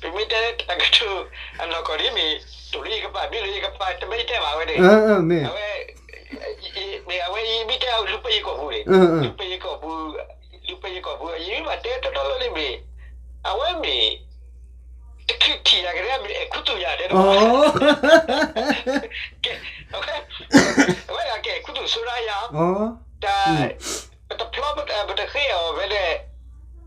ပမ့ၢ်တဲလၢတၢ်ကတိၤအနီၢ်ကီၢ်ဒ်မ့ၢ် တိၢ်လၢယကပၤ ဘံၣ်လၢယကပၤ တမ့ၢ်ယတဲဘၣ်ဝဲန့ၣ်, အဝဲ မ့ၢ်အဝဲယမ့ၢ်တဲအီၤလူၤပှဲၤယကိာ်ပူၤန့ၣ်, လူၤပှဲၤယကိာ်ပူၤ, လူၤပှဲၤယကိာ်ပူၤ ယမ့ၢ်ဘၣ်တဲတီတီလိၤန့ၣ်မ့ၢ် အဝဲမ့ၢ် တချုးထံၣ်ယၤကဒဲမ့ၢ်အဲၣ်ခူသူၣ်ယၤတဲတဘၣ်, အဝဲ အဝဲဒၣ်ကအဲၣ်ခူသူၣ်ဆိဒၣ်ယၤ, တၢ် ပတဖျီ ပတဃ့အီၤဝဲဒၣ်,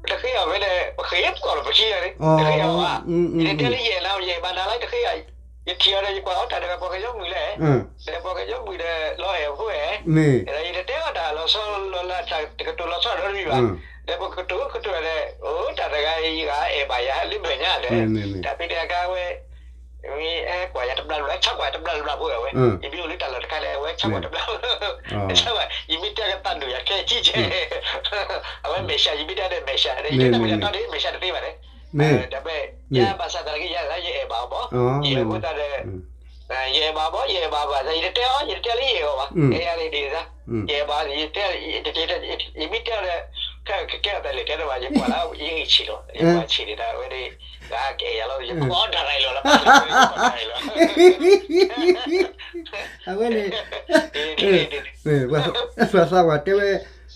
ပတဃ့အီၤဝဲဒၣ် ပဃ့ပှၤလီၤပခံဂၤန့ၣ် တဃ့အီၤဘၣ်, ယတတဲလၢယအဲၣ်နၤ ယအဲၣ်ဘၣ်နၤလၢတဃ့အီၤ, ယထံၣ်အီၤဒီးယကွၢ်အီၤတၢ်တဂၤပှၤကညီမုၣ်လဲၣ်, ဒီးပှၤကညီမုၣ်ဒီးလီၤအဲၣ်အဃိဧဲ, ဒီးယတတဲအီၤတၢ်လီၤဆီလီၤလးတၢ်ကတိၤလီၤဆီဒီးတမံၤဘၣ်, ဒီးပကတိၤကတိၤဒီး အိၣ်တၢ်တဂၤအံၤဂၤအဲၣ်ဘၣ်ယၤလၢမဲာ်ညါဒီး တၢ်ဖံးတၢ်ကါဝဲ မ့ၢ်ဟဲကွၢ်ယၤတဘျါတဘျါ ဆါကွၢ်တဘျါတဘျါဖိဝဲ, ယမ့ၢ်အိၣ်လၢတၢ်လီၢ်တခါလဲၣ် အဝဲဆါကွၢ်တဘျါ, ဆါကွၢ် ယမ့ၢ်တဲကသးဒိၣ်ယၤခဲကံကဲ, အဝဲမဲာ်ဆှး ယမ့ၢ်တဲဒီးမဲာ်ဆှး ယတဲတၢ်မ့ၢ်တၢ်တီဒီး မဲာ်ဆှးတသ့ဘၣ်န့ၣ်, ဒီးဖဲ ယဘၣ်ဆၣ်သနာ်က့ ယၤသးယအဲၣ်ဘၣ်အီၤဘၣ်, ယအဲၣ်အဃိသတးဒီး ယအဲၣ်ဘၣ်အီၤဘၣ် ယအဲၣ်ဘၣ်ဘၣ်သး ယတတဲအီၤ ယတတဲလၢယအဲၣ်အီၤဘၣ်, ယအဲၣ်ဘၣ် ယတဲ ယမ့ၢ်တဲအီၤဒီး ခဲကကဲထီၣ်သးလဲၣ်တဲဒီးဘၣ် ယကွၢ်လၢယဂံၢ်ဆံးလီၤ ယကွၢ်ဆံးန့ၣ်ဒီး အဝဲဒၣ် ကအဲၣ်ယၤလီၤ ယကိးဒၣ်ရၤလီၤလီၤ ယကိးဒၣ်ရၤလီၤ အဝဲန့ၣ် ပှၤသးဝၤတဲဝဲ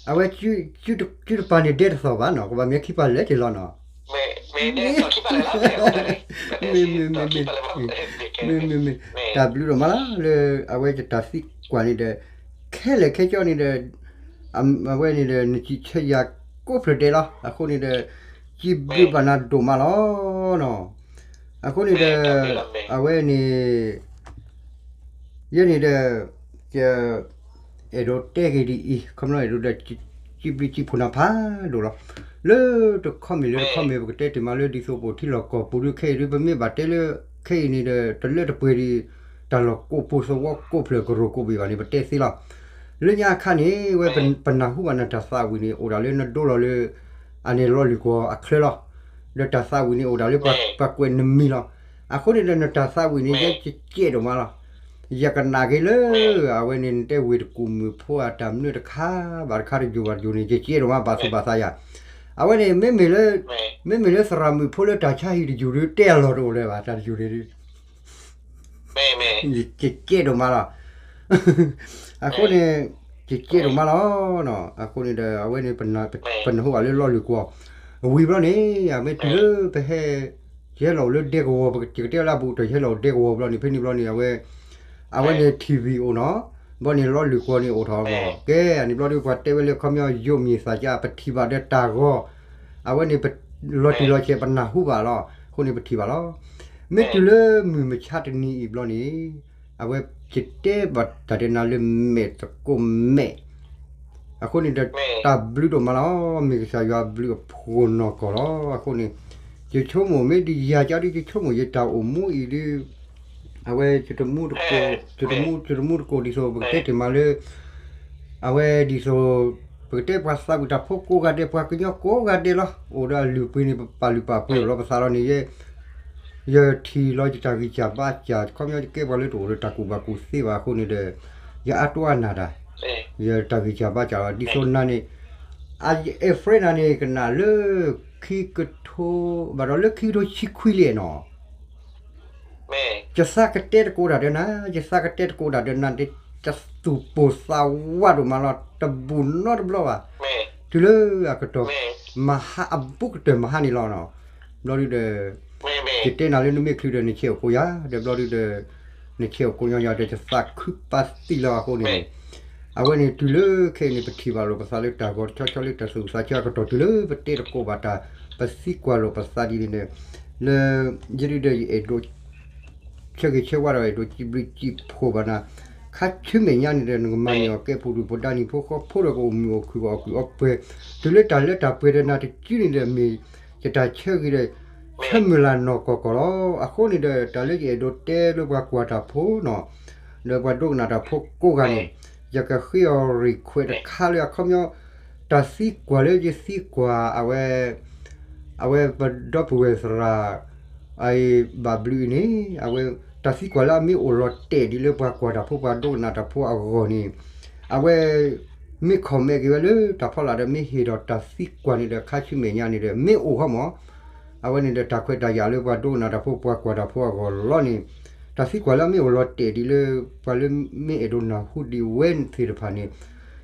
အဝဲ စုတပၤန့ၣ်ဒဲတသီၣ်ဘၣ်နီၤ ကဘၣ်မ့ၢ်ခံပၤလဲၣ်က့ၤလီၤနီၤ မ့ၢ် မ့ၢ် မ့ၢ် တၢ်ဘျုးဒိၣ်မးလီၤ လၢအဝဲယတၢ်သံကွၢ်န့ၣ်ဒီး ခဲလၢာ်ခဲဆ့န့ၣ်ဒီး အဝဲန့ၣ်ဒီး နစံးဆၢယၤကိးဖျၢၣ်ဒဲးလီၤ အဃိန့ၣ်ဒီး စံးဘျုးဘၣ်နၤဒိၣ်မးလီၤနီၤ အဃိန့ၣ်ဒီး အဝဲန့ၣ် ယဲန့ၣ်ဒီး ယ အဲၣ်ဒိးတဲက့ၤဒ်အံၤ ခီဖျိအဲၣ်ဒိးဒီး စံးဘျုးစံးဖှိၣ်နၤဖးဒိၣ်လီၤ. လၢတခီမ့ၢ်လၢတခီမ့ၢ် ပကတဲတ့ၢ်မးလၢဒ်သိးပအိၣ်ထံလီၢ်ကီၢ်ပူၤဒီး ခဲအံၤဒုး ပမ့ၢ်ဘၣ်တဲလၢ ခဲအံၤန့ၣ်ဒီး တလၢတပှဲၤဒံး တၢ်လီၢ်ကိးပူၤသဝီကိးဖျၢၣ်ကရူၢ်ကိးဘ့ၣ်ဘၣ်န့ၣ် ပတဲသ့လီၤ. လၢညါအခါန့ၣ် ဝဲပနၢ်ဟူဘၣ်နတၢ်သးဝံၣ်န့ၣ် အိၣ်ဒၣ်လၢနဒိလီၤလၢ အန့ၣ်လီၤလံၤကွီၢ်အချၢလီၤ. ဒီးတၢ်သးဝံၣ်န့ၣ် အိၣ်ဒၣ်လၢပှၤကွဲးနမံၤလီၤ. အဃိန့ၣ်ဒီးနတၢ်သးဝံၣ်န့ၣ် ယဲကကဲဒိၣ်မးလီၤ. ယကနၣ်က့ၤလၢ အဝဲန့ၣ် နတဲဝ့ၢ်တကူၣ်မုၣ်ဖိအတၢ်မနုၤတခါဘၣ်တခါတယိာ်ဘၣ်တယိာ်န့ၣ် ယကဲဒိၣ်မး ဘၣ်သူၣ်ဘၣ်သးယၤ. အဝဲန့ၣ် မ့မ့ၢ်လၢ မ့မ့ၢ်လၢသရၣ်မုၣ်ဖိလၢတၢ်ဆါဟံၣ်တယိာ်ဒုး တဲအလီၢ်တအိၣ်လၢၤဘၣ် တၢ်တယိာ်န့ၣ်ဒုး ယကဲဒိၣ်မးလီၤ. အဃိန့ၣ် ကကဲဒိၣ်မးလီၤ. အဃိန့ၣ်ဒီး အဝဲန့ၣ် ပနၢ်ဟူဘၣ်လၢလီၢ်လၢၢ်ကွီၢ် ဝံၤဘျီန့ၣ် အမ့ၢ်တုၤလၢပဟဲ ယဟဲလီၤအိၣ်လၢဒဲကဝီၤ ပကတဲလၢအဘူးကတၢၢ် ယဟဲလီၤအိၣ်ဒဲကဝီၤဘျီန့ၣ် ဖဲန့ၣ်ဘျီန့ၣ် အဝဲ အဝဲန့ၣ် ထံၣ်ဝံၤအိၣ်နီၤ, ဘျီန့ၣ်လီၢ်လၢၢ်ကွီၢ်န့ၣ်အိၣ်ထီၣ်ဘျီ ကဲ အန့ၣ်ဘျီဒီး ပှၤတဲဝဲလၢခီပညီ ယိးမံၤသးကါ ပထံၣ်ဘၣ်ဒီးတၢ်ဂီၤ အဝဲန့ၣ် ပလီၤတံၢ်လီၤဆဲး ပနၢ်ဟူဘၣ်လီၤ. အဃိန့ၣ် ပထံၣ်ဘၣ်လီၤ. မ့ၢ်တုၤလၢမုၢ်မဆါတနံၤအံၤဘျီန့ၣ် အဝဲယတဲဘၣ်တၢ်ဒဲးနၤလၢမဲာ်သကိးမဲာ် အဃိန့ၣ်ဒီး တၢ်ဘျုးဒိၣ်မးလီၤ. မ့ၢ်ကစၢ်ယွၤဘျုးအဖှိၣ်နီၢ်ကီၢ်လီၤ. အဃိန့ၣ် ယဆိကမိၣ်မ့ၢ်ဒ်ယၤကဒီး ယဆိကမိၣ်ယတၢ်အိၣ်မူအံၤဒီး အဝဲ ယတမူတကိး ယတမူတကိးဒ်သိး ပကတဲတ့ၢ်မးလၢ အဝဲဒ်သိး ပကတဲပှၤသးဝံၣ်တၢ်ဖိကိးဂၤဒဲး ပှၤကညီကိးဂၤဒဲးလီၤ. အိၣ်ဒီးအလုၢ်အပှ့ၤန့ၣ် ပပာ်လုၢ်ပာ်ပှ့ၤအီၤလီၤ ပသးလီၤန့ၣ် ယဲ ယထံၣ်လီၤယတၢ်ဂံၢ်စၢ်ဘါစၢ် ခီပညီယကဲပှၤလၢတအိၣ်ဒီးတၢ်ကူၣ်ဘၣ်ကူၣ်သ့ဘၣ်အဃိန့ၣ်ဒီး ယအါတိအါနၢ်တၢ် ယတၢ်ဂံၢ်စၢ်ဘါစၢ်လီၤ ဒ်သိးနၤန့ၣ် အအဲၣ် friend နၤန့ၣ် ကနၣ်လၢ ခံကထိ ဘၣ်ဒီးလၢခံကထိဆံခွံလံနီၤ ယသးကတဲတကိးတၢ်ဒီးနၤ ယသးကတဲတကိးတၢ်ဒီးနၤ တသူၣ်ပိၢ်သးဝးဒိၣ်မးလီၤ တဘူၣ်နီတဘျီဘၣ် တုၤလၢအကတီၢ် မဟါအဘူးကတၢၢ်မဟါန့ၣ်လီၤနီၤ ဘျီဒုဒီး ယတဲနၤလၢနမ့ၢ်ချုးဒီးနဆဲးအိၣ်ကိးယၤ ဒီးဘျီဒုဒီး နဆဲးအိၣ်ကိးညီယၤဒီးယသးခုပာ်သံလီၤအဃိန့ၣ် အဝဲန့ၣ်တုၤလၢခဲအံၤန့ၣ် ပထံၣ်ဘၣ်လိာ်ပသးလၢတၢ်ဂီၤတဆီဆီလၢတၢ်သူၣ်ဝံၣ်သးဆၢအကတီၢ်တုၤလၢပတဲတကိးဘၣ်တၢ် ပသံကွၢ်လိာ်ပသးဒ်န့ၣ်ဒီး လၢ ယဒုဒီးယအဲၣ်ဒိး ဆၢဂ့ၤဆၢဝါဒီးအဲၣ်ဒိးစံးဘျုးစံးဖှိၣ်ဘၣ်နၤ ခါဆူမဲာ်ညါန့ၣ်ဒီး နကမၤန့ၢ်အီၤကဲပူၤဒုၣ်ပူၤဒါနံၤဖိဃီဖိဒီးကအိၣ်မုာ်အိၣ်ခုၣ်အီၣ်ကုၢ်အီပှဲၤ တုၤလၢတၢ်လၢတၢ်ပှဲၤဒီးနၤတစုန့ၣ်ဒီးမ့ၢ် ယတၢ်ဆၢဂ့ၤဒီး ဆၢမုၢ်လၢ်နီၢ်ကီၢ်ကီၢ်လီၤ. အဃိန့ၣ်ဒီး တၢ်လၢယအဲၣ်ဒိးတဲလၢပှၤကွၢ်တၢ်ဖိနီၤ ဒီးပှၤဒိကနၣ်တၢ်ဖိကိးဂၤန့ၣ် ယကဃ့အီၤ request တခါလၢအခီပညီ တၢ်သံကွၢ်လၢယသံကွၢ်အဝဲ အဝဲပဒီပုၢ်ဝဲၢ်သရၣ် အဘၣ်ဘျုးအံၤန့ၣ် အဝဲ တၢ်သံကွၢ်လၢအမ့ၢ်အိၣ်လီၤတဲာ်ဒ်လၢပှၤကွၢ်တၢ်ဖိပှၤဒိကနၣ်တၢ်ဖိအဂီၢ်န့ၣ် အဝဲ မ့ၢ် comment က့ၤဝဲလၢတၢ်ဖီလာ်ဒီး မ့ၢ်ဟ့ၣ်ဒီးတၢ်သံကွၢ်န့ၣ်ဒီး ခါဆူမဲာ်ညါန့ၣ်ဒီး မ့ၢ်အိၣ်ဟီမး အဝဲန့ၣ်ဒီးတၢ်ခွဲးတၢ်ယာ်လၢပှၤဒိကနၣ်တၢ်ဖိပှၤကွၢ်တၢ်ဖိအဂီၢ်လီၤန့ၣ် တၢ်သံကွၢ်လၢအမ့ၢ်အိၣ်လီၤတဲာ်ဒ်လၢ ပှၤလၢမ့ၢ်အဲၣ်ဒိးနၢ်ဟူဒံးဝဲသ့ၣ်တဖၣ်န့ၣ်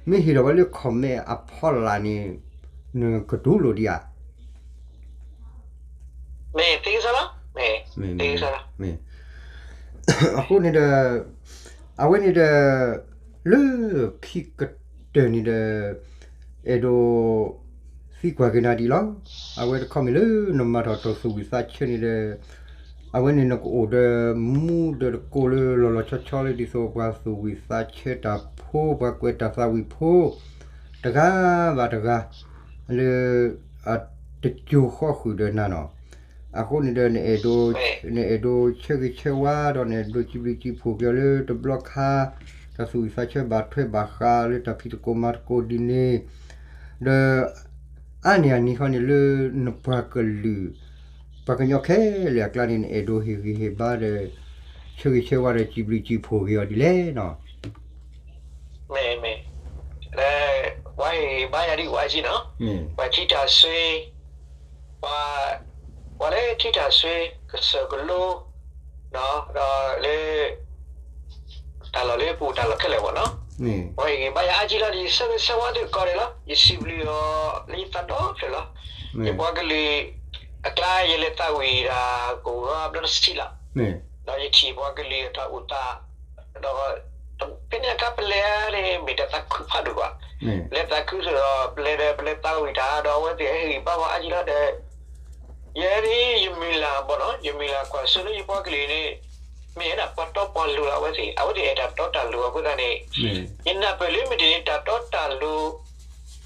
မ့ၢ်ဟ့ၣ်ဒီးဝဲလၢ comment အဖီလာ်န့ၣ် နကတူၢ်လိာ်ဒံးဧါ မ့ၢ်သ့ကစၢ်လီၤ မ့ၢ်သ့ကစၢ်လီၤ အဃိန့ၣ်ဒီး အဝဲန့ၣ်ဒီး လၢခံကတၢၢ်န့ၣ်ဒီး အဲၣ်ဒိး သံကွၢ်က့ၤနၤဒ်လီၤ. အဝဲတခီမ့ၢ်လၢနမၤထီၣ်တၢ်သူၣ်ဝံၣ်သးဆၢန့ၣ်ဒီး အဝဲန့ၣ်နကအိၣ်ဒီးမူဒီးတကိးလၢလီၤလီၤဆီဆီလၢဒ်သိးပှၤသူၣ်ဝံၣ်သးဆၢတၢ်ဖိ ပှၤကွဲးတၢ်သးဝံၣ်ဖိ တဂၤဘၣ်တဂၤ လၢ တစိၤဃီဃုာ်ဒီးနၤနီၤ. အဃိန့ၣ်ဒီး နအဲၣ်ဒိးဆၢဂ့ၤဆၢဝါဒီးနအဲၣ်ဒိးစံးဘျုးစံးဖှိၣ်က့ၤအီၤလၢတဘျီခါ တၢ်သူၣ်ဝံၣ်သးဆၢဘၣ်ထွဲဘၣ်ဃးလၢတၢ်ဖံးသကိးမၤသကိးဒ်န့ၣ် ဒီး အါန့ၢ်အန့ၣ်ဃီန့ၣ် လၢနပှၤကလုာ် ပှၤကညီခဲလၢာ်အကျါန့ၣ် နအဲၣ်ဒိးဟ့ၣ်ဂံၢ်ဟ့ၣ်ဘါဒီး ဆၢဂ့ၤဆၢဝါဒီးစံးဘျုးစံးဖှိၣ်က့ၤအီၤဒ်လဲၣ်နီၤ. မ့ၢ် မ့ၢ် လၢ ပှၤဟ့ၣ်ဂံၢ်ဘါယၤဒ်ဝဲကံနီၤ, ပှၤထံၣ်တၢ်ဆိ, ပှၤ ပှၤလၢထံၣ်တၢ်ဆိ ကစၢၢ်ကလိ ဒီးလၢ တၢ်လီၢ်လၢပူၤတၢ်လီၢ်ခဲလၢာ်ဘၣ်နီၤ, ပှၤဟ့ၣ်ဂံၢ်ဘါယၤအါကံလီၤဒီး ယဆၢဂ့ၤဆၢဝါသုကိးဂၤဒဲးလီၤ. ယစံးဘျုးအီၤလၢယသးဒီဖျၢၣ်လီၤ. ယပှၤကလုာ်အကျါ ယလဲၤသးဝံၣ်တၢ်ကိးဂၤဘျီတဆံလီၤ. ဒီးယထံၣ်ပှၤကလုာ်အတၢ်အိၣ်သး ဒီး ဖဲန့ၣ်အခါပလဲၤန့ၣ် မ့ၢ်တၢ်သးခုဖးဒိၣ်ဘၣ်. လဲၤသးခုဒီး ပလဲၤဒီး ပလဲၤသးဝံၣ်တၢ်ဒီး အဝဲသ့ၣ်ဟ့ၣ်ဂံၢ်ဘါပှၤအါကံလီၤဒီး ယဲဒၣ်ယမုၢ်လၢ်ဘၣ်နီၤ, ယမုၢ်လၢ်ကွၢ်စိလၢယပှၤကလုာ်န့ၣ် မ့ၢ်ဝဲဒၣ်ပှၤတီပှၤလိၤလီၤအဝဲသ့ၣ်, အဝဲသ့ၣ်အဲၣ်တၢ်တီတၢ်လိၤအဃိသတးန့ၣ် ယနၢ်ပၢၢ်လၢမုၢ်တနံၤန့ၣ် တၢ်တီတၢ်လိၤ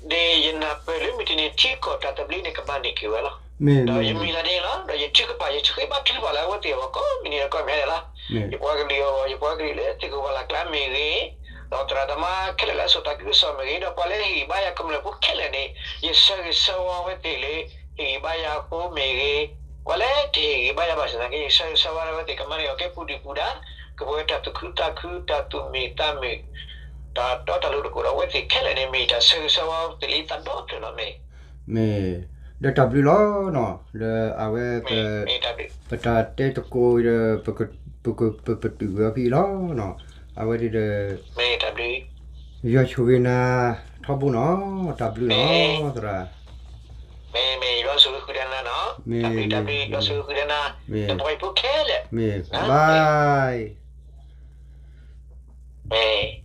ဒီးယနၢ်ပၢၢ်လၢမုၢ်တနံၤန့ၣ် ထံကီၢ်တၢ်သဘျ့န့ၣ် ကမၤန့ၢ်က့ၤဝဲလီၤ. ဒီးယမုၢ်လၢ်ဒ်န့ၣ်လီၤ. ဒီးယထုကဖၣ် ယထုးဃ့ဘါထုကဖၣ်လၢအဝဲသ့ၣ်အဂီၢ် ကိးမုၢ်နံၤဒီးကိးမုၢ်နံၤဒဲးလီၤ. ယပှၤကလုာ်အဂီၢ် ယပှၤကလုာ်လၢသုးခိၣ်ဝဲလၢ်ကျါမ့ၢ်ဂ့ၤ, ဒီးသရၣ်သမါခဲလၢာ်လၢအစိာ်တၢ်ကစီၣ်မ့ၢ်ဂ့ၤ, ဒီးပှၤလၢဟ့ၣ်ဂံၢ်ဘါယၤကမျၢၢ်ဖိခဲလၢာ်န့ၣ် ယဆၢဂ့ၤဆၢဝါအဝဲသ့ၣ်လၢ ဟ့ၣ်ဂံၢ်ဘါယၤအဃိမ့ၢ်ဂ့ၤ, ပှၤလၢတဟ့ၣ်ဂံၢ်ဘါယၤဘၣ်ဆၣ်သနာ်က့ ယဆၢဂ့ၤဆၢဝါလၢအဝဲသ့ၣ် ကမၤန့ၢ်အီၤကဲပူၤဒုၣ်ပူၤဒါ, ကပှဲၤတၢ်သူၣ်ခုသးခု တၢ်သူၣ်မံသးမုာ် တၢ်တီတၢ်လိၤတကိးဒီးအဝဲသ့ၣ်ခဲလၢာ်န့ၣ် မ့ၢ်ယတၢ်ဆၢဂ့ၤဆၢဝါအဝဲသ့ၣ်လၢယသးဒီဖျၢၣ်လီၤ. မ့ၢ် မ့ၢ် ဒီးတၢ်ဘျုးလီၤနီၤ, ဒီးအဝဲ ပတၢ်တဲသကိးဒီး ပကပတုာ်ဝဲအီၤဖဲအံၤလီၤနီၤ, အဝဲဒ်ဒီး တၢ်ဘျုး ယွၤဆိၣ်ဂ့ၤနၤ ထီဘိနီၤ, တၢ်ဘျုးနီၤ သရၣ်, မ့ၢ် မ့ၢ် ယွၤဆိၣ်ဂ့ၤဃုာ်ဒီးနၤနီၤ, တၢ်ဘျုး တၢ်ဘျုး ယွၤဆိၣ်ဂ့ၤဃုာ်ဒီးနၤ, မ့ၢ် တပှၤဖိခဲလၢာ်, မ့ၢ် bye, မ့ၢ်